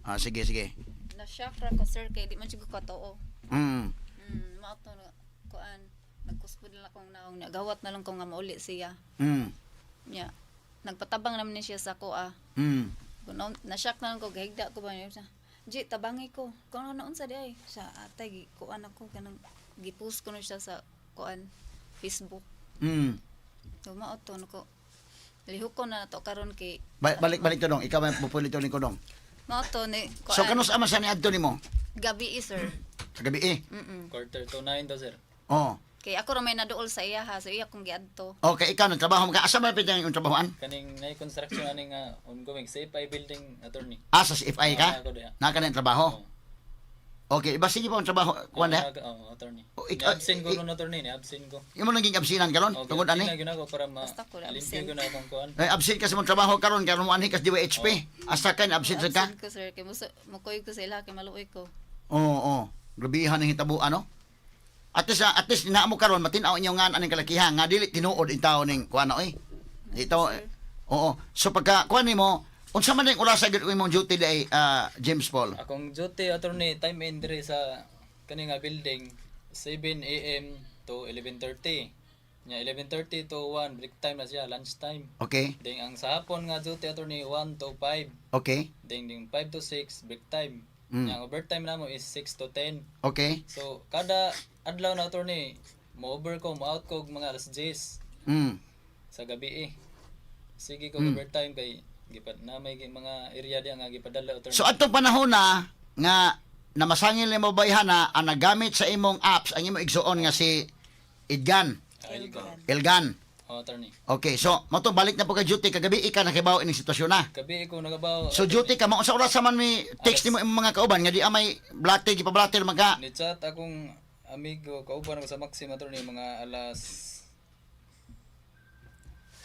Ah, sige sige. Na-shock ra ko, sir, kay di man siya ko katoo. Mao to na kuan. Nagkuspod lang akong naong niya. Gawat na lang ko nga mauli siya. Nya. Nagpatabang naman ni siya sa ko ah. Kuno na-shock na lang ko, gahigda ko ba niya. Ji, tabangi ko. Kung ano unsa di ay sa atay gi kuan ako kanang gipost ko na siya sa kuan Facebook. So mao to nako. Lihok ko na to karon kay Balik balik to dong, ikaw may pupuli to ni ko dong. Mao to ni kuan. So kanus ama sa ni adto nimo? Gabi eh, sir. Sa gabi eh. 8:45 to, sir. Oh. Kay ako ra may naduol sa iya ha, so iya kong giadto. Okay, ikaw nagtrabaho ka. Asa man pid ang imong trabahoan? Kaning na construction ani nga ongoing CFI building, attorney. Ah, sa CFI ka? Ah, ako diha. Naa ka na yung trabaho? Okay, iba sige pa ang trabaho kuan Ah, na. oh, attorney. Oh, Ni-absent ko ron, attorney, ni-absent ko. Imo naging absinan karon Okay, tungod ani. absent na gyud ako para ma Basta ko na limpyo absent. gyud na akong kuan. Eh, absent ka sa mong trabaho karon karon mo anhi kas DYHP. Asa ka absent sa ka? Absent ko, sir, kay muso mukoy ko sa ila kay maluoy ko. Oo, oo. Grabihan ang hitabo ano. At least naa mo karon matin-aw inyo nga aning kalakihan nga dili tinuod in tao ning kuan na oy. Ito oo. So pagka kuan nimo, unsa man ning orasa gyud imong duty day, James Paul? Akong duty, attorney, time in diri sa kani nga building 7 AM to 11:30. Nya 11:30 to 1 break time na siya, lunch time. Okay. Then ang sa hapon nga duty, attorney, 1 to 5. Okay. Then ding 5 to 6 break time. Nya ang overtime namo is 6 to 10. So kada adlaw na, attorney, mo over ko, mo out ko og mga alas 10 sa gabi eh. Sige ko overtime kay gipad na may mga area diya nga gipadala, attorney. So atong panahon na nga namasangil ni mo bayhana ang nagamit sa imong apps ang imong igsuon nga si Idgan, Elgan. Oh, attorney. Okay, so mo to balik na po kay duty kagabi ika nakibaw ining sitwasyon na. Gabi ko nagabaw. So duty ka mo sa oras man mi text nimo imong mga kauban nga di amay blatter gipablatter man ka. Ni chat akong amigo kauban ako sa Maxim, attorney, mga alas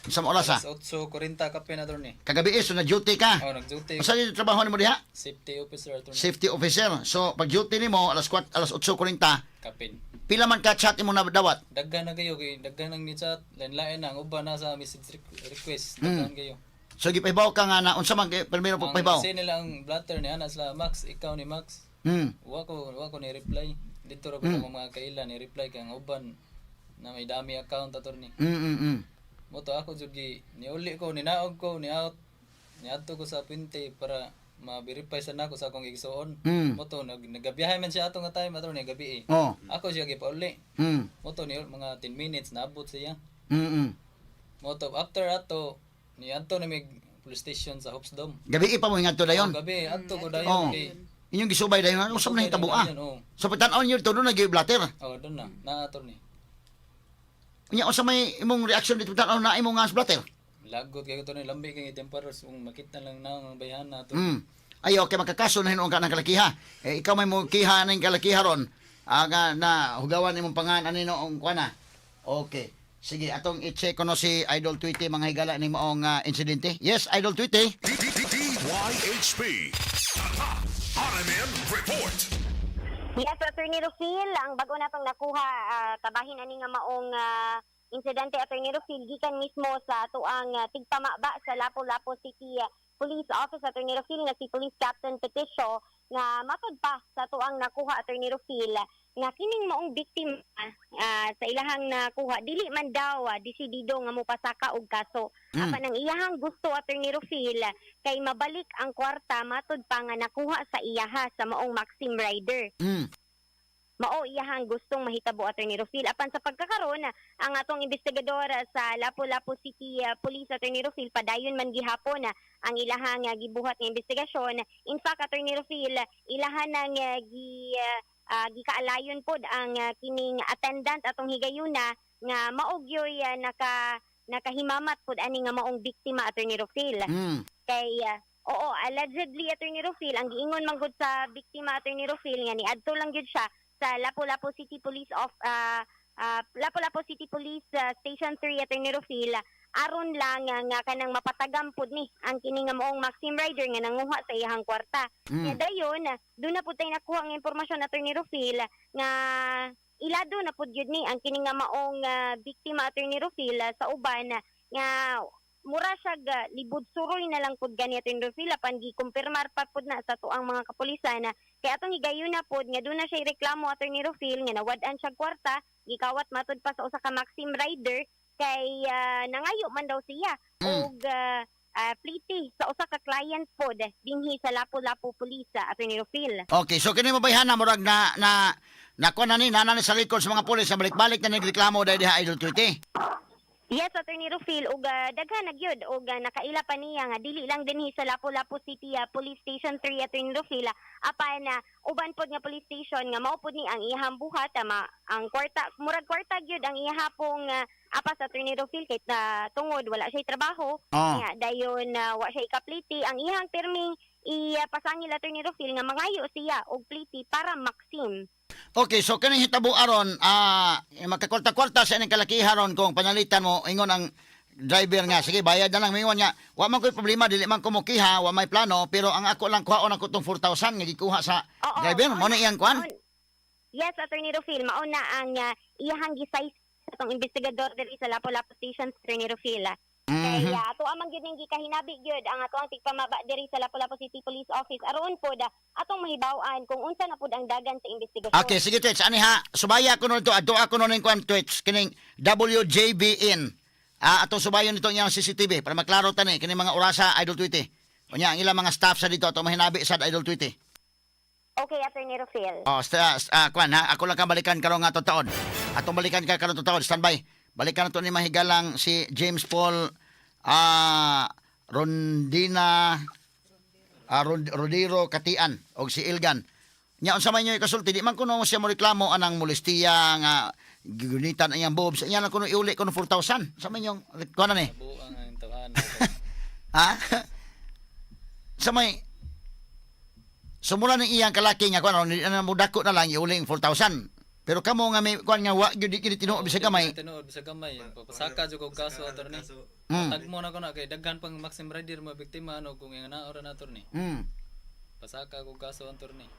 Sa oras ha. alas 8:40 kape na, attorney. Kagabi eh, so na duty ka. Oh, nag-duty. Unsa yung trabaho nimo diha? Safety officer, attorney. Safety officer. So pag duty nimo alas 4, alas 8:40, Kapin. pila man ka chat imong nadawat? Daghan na kayo kay daghan ang ni chat, lain-lain na ang uban na sa message request, daghan kayo. So gipahibaw ka nga na unsa man kay primero Ang pagpahibaw? kasi nila ang blatter ni ana sila Max, ikaw ni Max. Wa ko ni reply. Dito ra ko sa mga kaila ni reply kay ang uban na may dami account, attorney. Mo to ako jud gi niuli ko, ninaog ko, ni out. Niadto ko sa puente para ma-verify sa nako sa akong igsuon. Mo to nagabiyahe man siya ato nga time, attorney, gabi eh. Oh. Ako siya gipauli. Mo to ni mga 10 minutes naabot siya. Mo to after ato niadto na mig police station sa Hopes Dome. Gabi pa mo ingadto dayon. Gabi adto ko dayon Oh. kay Inyong gisubay dayon, ano sa man nahitabo ah? Dayon, oo. So pagtan-aw niyo to doon nag blatter. Oh, doon na. Na, attorney. Unya unsa may imong reaction dito pagtan-aw na imong nga blatter? Lagot kay attorney, lambi kay itemperos kung makita lang na ang bayhana, attorney. Ay, okay, makakaso na hinuon ka ng kalakiha. Eh, ikaw may mo kiha ng kalakiha ron. Aga na hugawan imong pangan ani noong kuana. Okay. Sige, atong i-check ko no si Idol Tweety mga higala ni maong insidente. Yes, Idol Tweety. DYHP. Tatak RMN Report. Yes, Attorney Rufil, ang bago natong nakuha kabahin ani nga maong insidente, Attorney Rufil, gikan mismo sa tuang tigpamaba sa Lapu-Lapu City Police Office, Attorney Rufil, nga si Police Captain Peticio, nga matod pa sa tuang nakuha, Attorney Rufil, nga kining maong biktima sa ilahang nakuha dili man daw desidido nga mopasaka og kaso. Apan ang iyahang gusto, Attorney Rufil, kay mabalik ang kwarta matod pa nga nakuha sa iyaha sa maong Maxim Rider. Mao iyahang gustong mahitabo, Attorney Rufil. Apan sa pagkakaron, ang atong investigador sa Lapu-Lapu City Police, Attorney Rufil, padayon man gihapon ang ilahang gibuhat nga investigasyon. In fact, Attorney Rufil, ilahan ang gikaalayon pod ang kining attendant atong higayuna nga mao gyoy nakahimamat pod ani nga maong biktima, Attorney Rufil. Kay oo, allegedly, Attorney Rufil, ang giingon man gud sa biktima, Attorney Rufil, nga niadto lang gyud siya sa Lapu-Lapu City Police of Lapu-Lapu City Police Station 3, Attorney Rufil, aron lang nga kanang mapatagam pud ni ang kini nga maong Maxim Rider nga nanguha sa iyahang kwarta. Nga dayon, doon na pud tay nakuha ang impormasyon, Attorney Rufil, nga ilado na pud gyud ni ang kini nga maong biktima, Attorney Rufil, sa uban nga mura siya libod suroy na lang pud gani, Attorney Rufil, apan gikumpirmar pa pud na sa tuang mga kapulisan kay atong higayon na pud nga doon na siya reklamo, Attorney Rufil, nga nawad-an siya kwarta gikawat matud pa sa usa ka Maxim Rider kay nangayo man daw siya og pliti sa usa ka client pod dinhi sa Lapu-Lapu Police, Attorney Rufil. Okay, so kini mabayhana murag na na nakuha na ni nana ni sa record sa mga pulis sa balik-balik na nagreklamo dahil diha, Idol Tweety. Yes, Attorney Rufil, ug daghan na gyud og nakaila pa niya nga dili lang dinhi sa Lapu-Lapu City Police Station 3, Attorney Rufil, apan uban pod nga police station nga mao pod ni ang iyahang buhat, ang kwarta, murag kwarta gyud ang iyahapong apas, Attorney Rufil, kay na tungod wala siya trabaho. Nga dayon wa siya ikapliti, ang iyahang pirming ipasangil, Attorney Rufil, nga mangayo siya og pliti para Maxim. Okay, so kini hitabo aron makakwarta-kwarta sa ining kalakiha ron kung panalitan mo ingon ang driver nga sige bayad na lang, mingon nga wa man koy problema, dili man ko mokiha, wa may plano, pero ang ako lang kuhaon ako tong 4,000 nga gikuha sa driver mo na iyang kuan. Yes, Attorney Rufil, mao na ang iyahang gisay sa atong investigador diri sa Lapu-Lapu Station, Attorney Rufil. Kaya ato amang gyud ning gikahinabi gyud ang ato ang tigpamaba diri sa Lapu-Lapu City Police Office aron pod atong mahibaw-an kung unsa na pod ang dagan sa investigasyon. Okay, sige Twitch, ani ha, subaya ko nun ito, adto ako nun yung kuan Twitch, kining WJBN. Atong subayon nito iyang CCTV para maklaro tani kining mga orasa, Idol Tweety. Unya ang ilang mga staff sa dito ato mahinabi sa Idol Tweety. Okay, Attorney Rufil. Oh, kuan ha, ako lang ka balikan karon nga taon. Atong balikan ka karon taon, standby. Balikan nato ni mahigalang si James Paul Rondina Rodiro Katian og si Ilgan. Nya unsa man inyo ikasulti, di man kuno siya mo reklamo anang molestiya nga gigunitan ang iyang boobs. Inya lang kuno iuli kuno 4,000. Sa man inyong kuan na ni? Buang ang tawhan. Ha? Sa may sumula ng iyang kalaki nga kuan ano mo dako na lang iuli ang 4,000. Pero kamo nga may kuan nga wa gyud di gyud tinuod bisag gamay. Tinuod bisag gamay. Papasaka jud kog kaso, attorney. Tagmo na ko na kay daghan pang Maxim Rider mga biktima ano kung nga naora na, attorney. Pasaka kog kaso, attorney.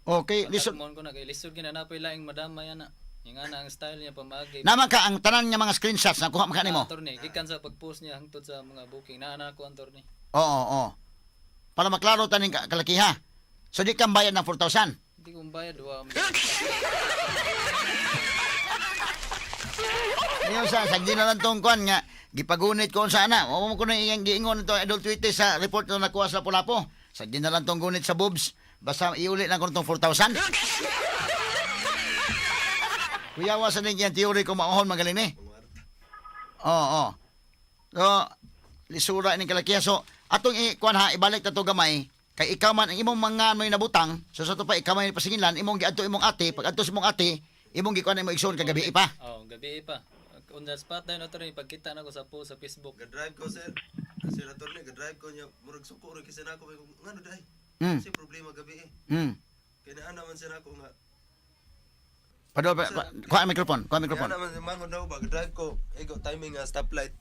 Okay, lisod. Tagmon ko na kay lisod gina na laing madama yan na. Yung nga na ang style niya pamagi. Naman ka ang tanan nga mga screenshots nakuha man ka nimo. Attorney, gikan sa pag-post niya hangtod sa mga booking naa na ako, attorney. Oo, oo. Para maklaro taning kalakiha. So di kang bayad ng 4,000. Hindi ko bayad wa. Ngayon sa sagdi na lang tong kuan nga gipagunit ko sa ana. Wa mo ko na iyang giingon nito Idol Twitter sa report na nakuha sa Lapu-Lapu. Sagdi na lang tong gunit sa boobs. Basta iuli lang ko tong 4,000. Kuyawa sa ning iyang theory ko maohon magaling ni. Oo, oo. So, lisura ining kalakiha. So, atong i kuan ha, ibalik ta to gamay. Kay ikaw man ang imong mga may nabutang, so sa to pa ikaw man pasingilan, imong giadto imong ate, pag adto sa imong ate, imong gikuan imong igsoon kagabi pa. Oh, gabi pa. On the spot dayon, attorney, pagkita na ko sa post sa Facebook. Ga-drive ko, sir. Sir attorney, ga-drive ko niya. Murag suko ra kasi nako kay ngano dai. Kasi problema gabi eh. Kay naa naman sir ako nga. Padol pa, kuha ang microphone, kuha ang Kaya microphone. naman manghod na ba ga-drive ko. Ego timing nga stoplight.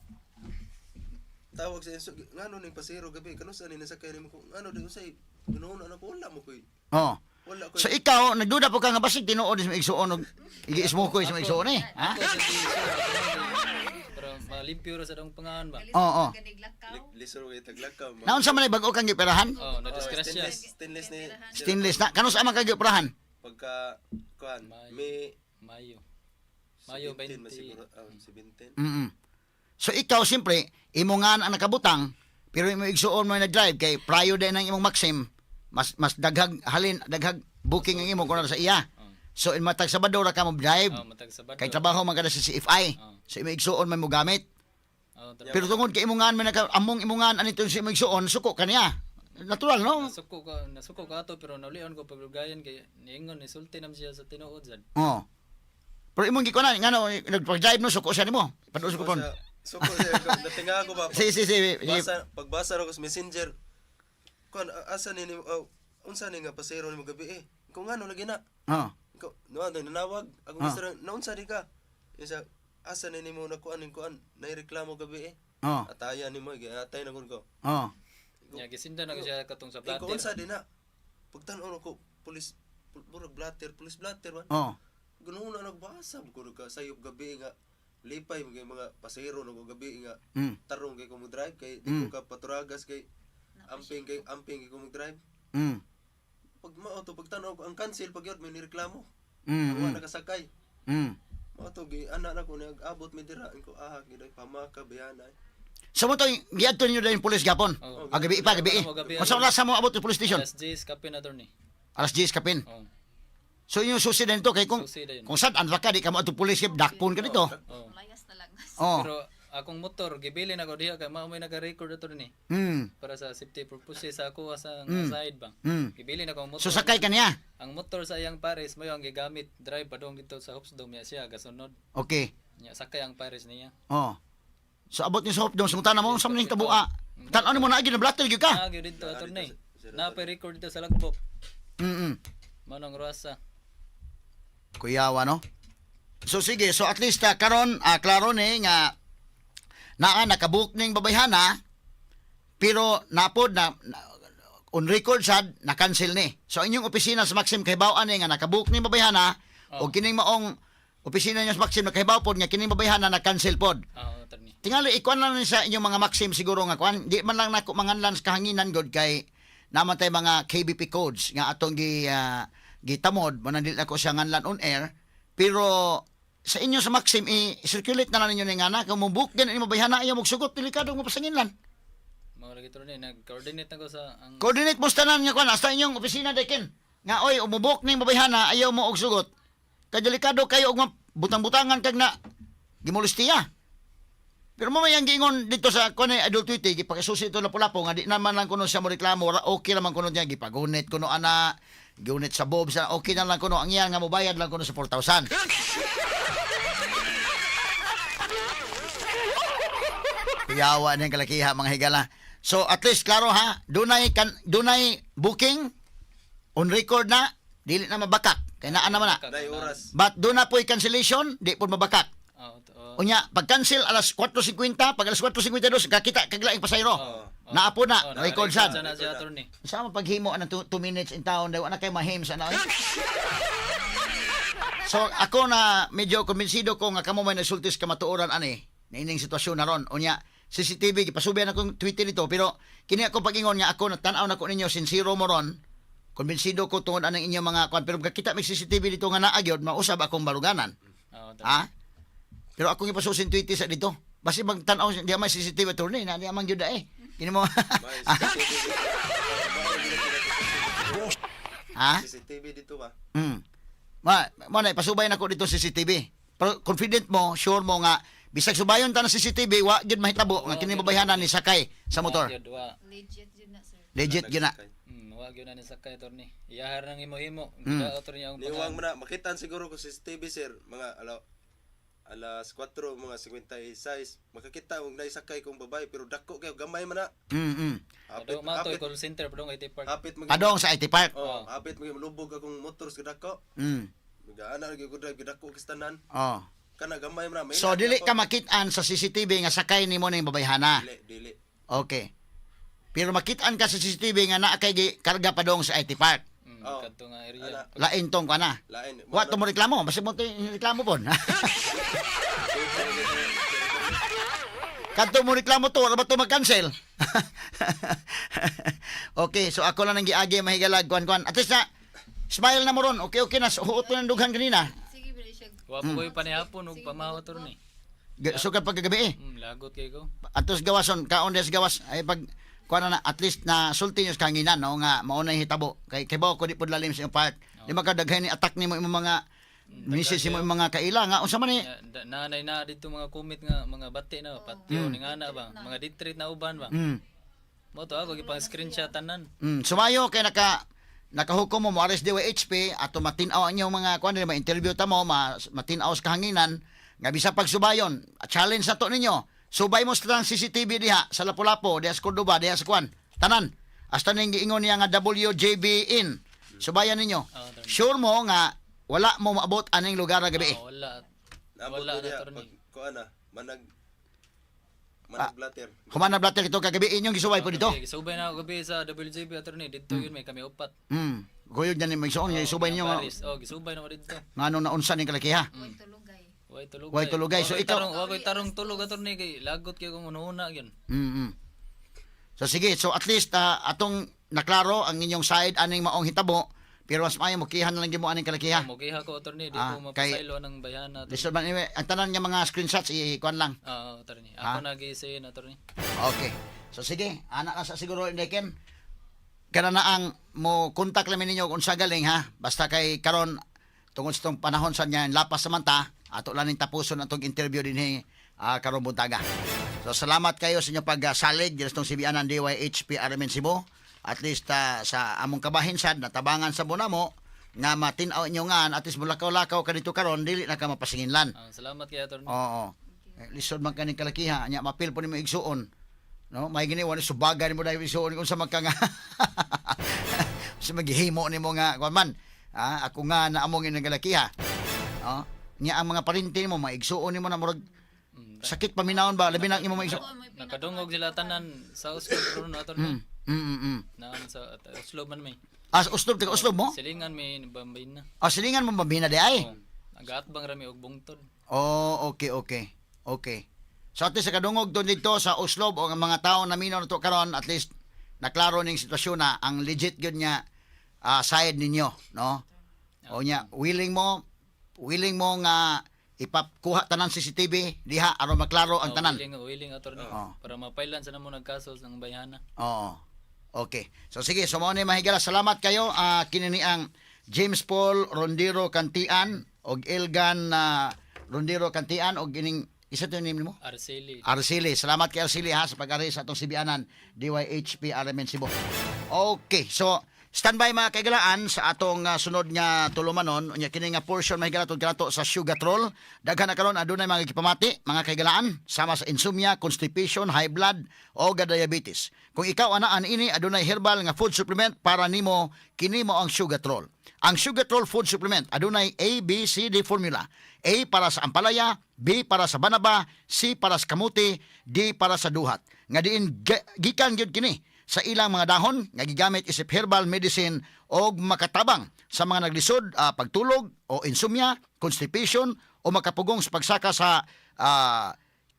Tawag sa inso, ngano ning pasero gabi kano sa ni nasakay nimo ko ngano di usay ganoon na ko wala mo koy. Oh. Wala ko. So ikaw nagduda po ka nga basig tinuod sa imong igsoon og igi-smoke sa imong igsoon eh. Ha? Ako sa sure, attorney. Pero malimpyo ra sa dong pangaon ba. Oo. Ganiglakaw. Lisod kay taglakaw. Naunsa man ay bag-o kang giperahan? Oh, na disgrasya. Stainless, stainless ni Stainless na. Kano sa amang kang giperahan? Pagka kuan may Mayo. Mayo 17 20. man siguro, 17. So ikaw siyempre imo nga ang nakabutang pero imo igsuon mo na drive kay prior din ang imong Maxim mas mas daghag halin daghag booking ang imo kuno sa iya. So in matag Sabado ra ka mo drive. Oh, matag Sabado. Kay trabaho man kada sa CFI. So imo igsuon man mo gamit. Oh, tra- Pero tungod kay imongan man naka among imongan ani sa imong igsuon suko kaniya. Natural, no? Nasuko ka ato pero naulion ko paglugayan kay niingon ni sulti nam siya sa tinuod sad. Oh. Pero imong gikunan ngano nagpag-drive no suko siya nimo. Paduol ko pon. Suko siya, natinga ako ba? Si si si. Si. Basa, pagbasa ra ko sa Messenger. Kuan asa ni oh, unsa ni nga pasero nimo gabi eh. Kung ngano lagi na. Oh. Ikaw, no ano nanawag. Ako gusto ra naunsa di ka. Isa asa ni nimo nakuan ning kuan naireklamo gabi eh. Oh. Ataya nimo atay na kun ko. Oh. Nya gisinda na ko siya katong sa Eh, kung blatter. unsa di na. Pagtan-on ako pulis murag blatter, pulis blatter man. Oh. Ganoon na nagbasa mo kuno ka sayop gabi nga lipay mo kay mga pasero no gabi nga tarong kay ko mo drive kay di ko ka paturagas kay amping kay ko mo drive. Pag mao to pagtan-aw ko ang cancel pag yun may nireklamo. Wa nakasakay. Mao to gi ana na ko nag-abot mi dira ko ah gid pamaka bayana. Sa mo to giadto ninyo dayon pulis gapon. Oh. Ah, gabi pa, gabi. Oo, gabi. Unsa oras sa mo abot sa police station? Alas 10 kape na, attorney. Alas 10 kapin. Oh. So inyong susi din to kay kung Susi dayon. kung sad anra ka di ka mo adto pulis kay dakpon ka dito. Oh. Layas na lang. Oh. Pero akong motor gibili na ko diha kay mao may naka-record, attorney para sa safety purposes sa ako sa side ba. Gibili na ko ang motor. So sakay ka niya. Ang motor sa iyang Paris mayo ang gigamit drive padung dito sa Hopes Dome ya siya gasunod. Okay. Nya sakay ang Paris niya. Oh. So abot niyo sa Hope Dome, sumutan na mo unsa man ning tabua. Tan-aw nimo na gyud na blatter gyud ka. Ah, gyud dito, attorney. Na pa record dito sa logbook. Mao nang ruwasa. Kuyawa no. So sige, so at least karon klaro ni nga naa nakabook ning babayhana pero napod na on record sad na cancel ni. So ang inyong opisina sa Maxim kahibaw ani nga nakabook ning babayhana o kining maong opisina niyo sa Maxim nakahibaw pod nga kining babayhana na cancel pod. Ah, attorney. Tingali ikuan lang ni sa inyong mga Maxim siguro nga kuan di man lang nako manganlan sa kahanginan god kay naman tay mga KBP codes nga atong gi gitamod mo nandil ako siya nganlan on air pero sa inyo sa Maxim i-circulate na lang ninyo ni nga na kung mo book din mo bayhana ayaw magsugot delikado mo pasanginlan. Mao lagi, attorney, nag-coordinate na ko sa ang Coordinate mo sa tanan nga kuan hasta inyong opisina dekin nga oy umubok ning babayhana ayaw mo og sugot kay delikado kayo og butang-butangan kag na gimulistiya. Pero mo may ang giingon dito sa kuan ay adult Twitter gipakisusi ito lapu-lapo nga di naman lang kuno siya mo reklamo ra okay naman kuno niya gipagunit kuno ana gunit sa bob sa okay na lang kuno ang iya nga mobayad lang kuno sa 4,000. Kuyawa ng kalakiha mga higala. So at least klaro ha, dunay booking on record na dili na mabakak kay naa naman na. Day oras. But doon na po'y cancellation, di po mabakak. Oh, oh. Unya, pag-cancel alas 4:50, pag alas 4:52 kakita kaglaing pasayro. Oh, oh. Naapo na, Oh, record sad. na siya, attorney. Sama paghimo ang 2 minutes in town daw ana kay mahim sa na. Oy. So ako na medyo kumbinsido ko nga kamo may nagsultis kamatuoran ani na ining sitwasyon na ron. Unya CCTV gipasubi na akong Twitter nito pero kini ako pagingon nga ako natan-aw na ko ninyo sincero mo ron. Kumbinsido ko tungod anang inyong mga kwan pero kakita may CCTV dito nga naa gyud mausab akong baruganan. Oh, attorney. Ha? Pero akong ipasusin Twitter sa dito. Basi magtan-aw di man CCTV attorney na di man gyud eh. Kini mo. May CCTV. Ha? CCTV dito ba? Ma, mo na pasubay na ko dito CCTV. Pero confident mo, sure mo nga bisag subayon ta na CCTV wa gyud mahitabo nga kini babayhanan ni sakay sa motor. Wa, gyud, wa. Legit yun na, sir. Legit gyud na. Mm, Wa gyud na ni sakay, attorney. Iyahar nang himo-himo. Gida, attorney, ang Niwang man na makitaan siguro ko sa CCTV, sir, mga alas 4 mga 56 makakita og naisakay kong babae, pero dako kayo, gamay man na. Hapit Padong mato hapit call center padong IT Park. Hapit mag Padong sa IT Park. Oh, hapit mag lubog akong motor sa dako. Magaana lagi ko drive, gidako kistanan. Kana gamay man na. May So dili ka makitaan sa CCTV nga sakay nimo ning babayhana. Dili, dili. Okay. Pero makitaan ka sa CCTV nga naa kay karga padong sa IT Park. Oh. Kadto nga area. Ana. Lain tong kana. Lain. Wa to mo reklamo, basta mo to reklamo pon. Kadto mo reklamo to, wala ba to mag-cancel? Okay, so ako lang ang giagi, mahigalag, kuan kuan. At least na smile na mo ron. Okay, okay na. Huot mo ng dughan kanina. Sige ba siya. Wa pa koy panihapon og pamahaw, attorney. So kapag kagabi eh. Lagot kay ko. Atos gawason, kaon des gawas ay pag kuan na, at least na sulti niyo sa kanginan, no, nga mao na hitabo kay kay ko di pud lalim sa iyong part. Di makadaghay ni attack nimo imong mga misis, imong mga kaila nga unsa man ni. Nanay na dito mga kumit nga mga bati na patio ni ngana ba, mga ditreat na uban ba. Mo to ako gipang screenshot tanan. Sumayo kay nakahukom mo mo ares DYHP ato matin-aw ang inyong mga kuan, ma-interview ta mo, matin-aw sa kahanginan nga bisa pagsubayon, challenge na to ninyo. Subay mo sa tanang CCTV diha sa Lapu-Lapu, diha sa Cordoba, diha sa kuan. Tanan. Hasta ning giingon niya nga WJB in. Subayan ninyo. Attorney. Sure mo nga wala mo maabot aning lugar na gabi. Ah, wala. Naabot Wala ko na, diha attorney. pag kuan na manag manag blatter. Humana blatter ito kagabi inyong gisuway po dito. Okay, subay na ako gabi sa WJB, attorney, dito yun may kami upat. Guyod niya ni Magsoon, oh, subay ninyo nga, Paris. Oh, gisubay na ako dito. nga ano na unsa ning kalakiha. Way tulugay. Way tulugay. Way tulugay. So, Wa ko'y ikaw- Wa ko'y tarong tulog, attorney, kay lagot kay kung una gyud. So sige, so at least atong naklaro ang inyong side aning maong hitabo, pero mas maayo mokihan na lang gyud mo aning kalakiha. Mogiha ko, attorney, di Ah, ko kay- mapasaylo ng bayana, attorney. Lisod man anyway, ang tanan nga mga screenshots i-kuan lang. Ah, attorney. Ako nag-iisayin, attorney. Okay. So sige, ana na sa siguro Indeken. Kana na ang mo kontak lang ninyo kung sa galing ha. Basta kay karon tungod sa tong panahon sa niya lapas sa manta, ato lang ning tapuson atong interview dinhi karon buntaga. So salamat kayo sa inyong pagsalig diri sa tong CBN DYHP RMN Cebu. At least sa among kabahin sad natabangan sa bunamo nga matin-aw inyo nga at least mulakaw-lakaw ka dito karon dili na ka mapasinginlan. Ah, salamat kay attorney. Oo. Eh, lisod man kaning kalakiha nya mapil po nimo igsuon. No, may gini wala subaga nimo dahil igsuon kung sa magka nga sa maghihimo nimo nga kuan man. Ah, ako nga na among inang kalakiha. No? Nya ang mga parinti nimo maigsuon nimo na murag sakit paminawon ba labi na imo maigsuon. Nakadungog sila tanan sa Oslo ron, attorney. Na sa at Oslo man may. Ah, sa Oslob, taga Oslob mo? Silingan may Bambay na. Ah, silingan mo mabina di ay. Oh, nagaatbang rami og bungtod. Oh, okay. Okay. So at least sa kadungog doon dito sa Oslob o ang mga tao na minaw na to karon, at least naklaro ning sitwasyon na ang legit gyud nga side ninyo, no? O nya, willing mo nga ipakuha tanan CCTV diha aron maklaro ang Oh, tanan. Willing, willing, attorney. Oh. Para mapailan sa namo nagkaso ng bayhana. Oo. Okay. So sige, so mao ni, mahigala. Salamat kayo kini ni ang James Paul Rondiro Kantian og Elgan Rondiro Kantian og ining isa to name nimo? Arceli. Arceli. Salamat kay Arceli ha sa pag-ari sa atong sibianan DYHP RMN Cebu. Okay, so standby mga kaigalaan sa atong sunod nga tulumanon. Unya kini nga portion, mahigala, tud kanato sa Sugar Troll. Daghan na karon adunay mga gipamati mga kaigalaan sama sa insomnia, constipation, high blood o diabetes. Kung ikaw anaan ini, adunay herbal nga food supplement para nimo, kini mo ang Sugar Troll. Ang Sugar Troll food supplement adunay A B C D formula. A para sa ampalaya, B para sa banaba, C para sa kamuti, D para sa duhat. Nga diin gikan gyud kini sa ilang mga dahon nga gigamit isip herbal medicine og makatabang sa mga naglisod pagtulog o insomnia, constipation o makapugong sa pagsaka sa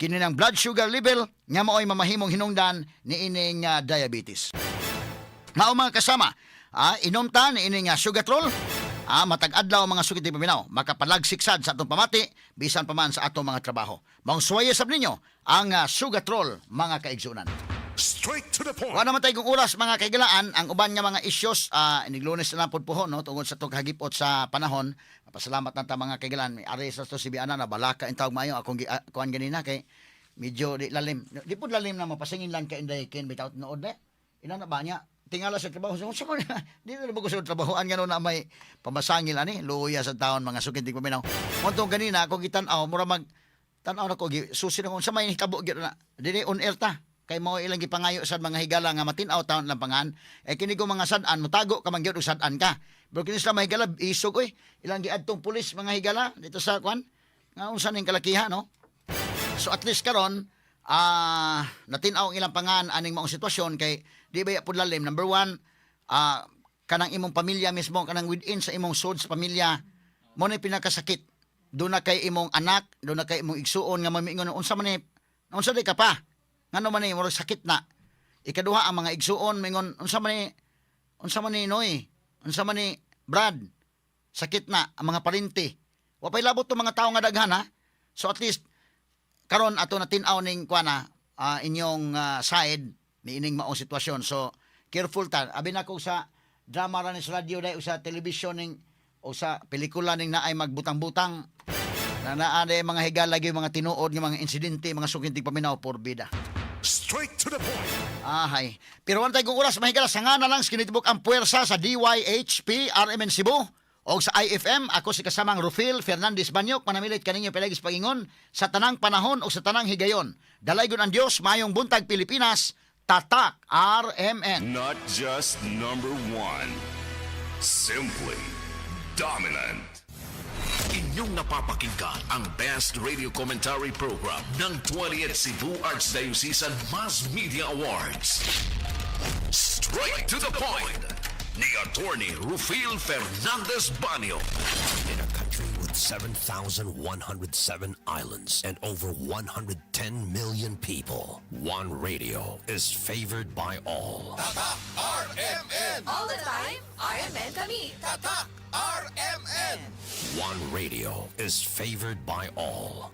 kini ng blood sugar level nga maoy mamahimong hinungdan niining diabetes. Mao mga kasama, inom ta ni ining Sugar Troll. Matag adlaw mga sukit di paminaw, makapalagsik sad sa atong pamati bisan pa man sa atong mga trabaho. Maong suwaye sab ninyo ang Sugar Troll, mga kaigsunan. Straight to the point. Wala naman tayo kung oras mga kaigalaan, ang uban nga mga isyos, inig Lunes na lang pud puhon, no, tungod sa itong hagipot sa panahon. Pasalamat na ta mga kaigalaan. May ari sa to si Biana na balaka in tawag maayo akong kuan ganina kay medyo di lalim. Di pud lalim na mapasingin lang kay Inday Ken bitaw tinuod de. Ina na ba niya? tingala sa trabaho. So, unsa man di na ba ko sa trabahoan ngano na may pamasangil ani, luya sa taon, mga suking tigpaminaw. Montong ganina ako gitan-aw, mura mag tan-aw na ko susi na ko unsa may hitabo gyud na. Dili on air ta kay mao ilang gipangayo sa mga higala nga matin-aw taon lang pangan eh, kini ko mga sad-an, motago ka man gyud og sad-an ka, pero kini sila mga higala isog oy, ilang giadtong pulis, mga higala, dito sa kwan nga unsa ning kalakiha, no? So at least karon natin-aw ang ilang pangan aning maong sitwasyon kay di ba pud lalim. Number one, kanang imong pamilya mismo, kanang within sa imong sud sa pamilya mo na pinakasakit. Do na kay imong anak, do na kay imong igsuon nga mamiingon, unsa man ni, unsa di ka pa, ngano man ni murag sakit na. Ikaduha, ang mga igsuon mingon, unsa man ni, unsa man ni Noy, unsa man ni Brad, sakit na. Ang mga parente, wa pay labot tong mga tawo nga daghan, ha. So at least karon ato na tin-aw ning kuana inyong side niining maong sitwasyon. So careful ta. Abi na ko sa drama ra ni sa radyo dai o sa television ning o sa pelikula ning naay magbutang-butang na naa day mga higala gyud, mga tinuod nga mga insidente, mga sukintig paminaw, porbida. Straight to the point. Ahay. Pero wala tayong oras, mahigala, sanga na lang kinitibok ang puwersa sa DYHP RMN Cebu o sa IFM. Ako si kasamang Rufil Fernandez Banyok, manamilit kaninyo palagis pagingon sa tanang panahon o sa tanang higayon. Dalaygon ang Dios, mayong buntag, Pilipinas, Tatak RMN. Not just number one. Simply dominant. Inyong napapakinggan ang Best Radio Commentary Program ng 20th Cebu Archdiocesan Mass Media Awards. Straight to the point ni Attorney Rufil Fernandez Banyo. In a country with 7,107 islands and over 110 million people, one radio is favored by all. All the time, RMN kami. One radio is favored by all.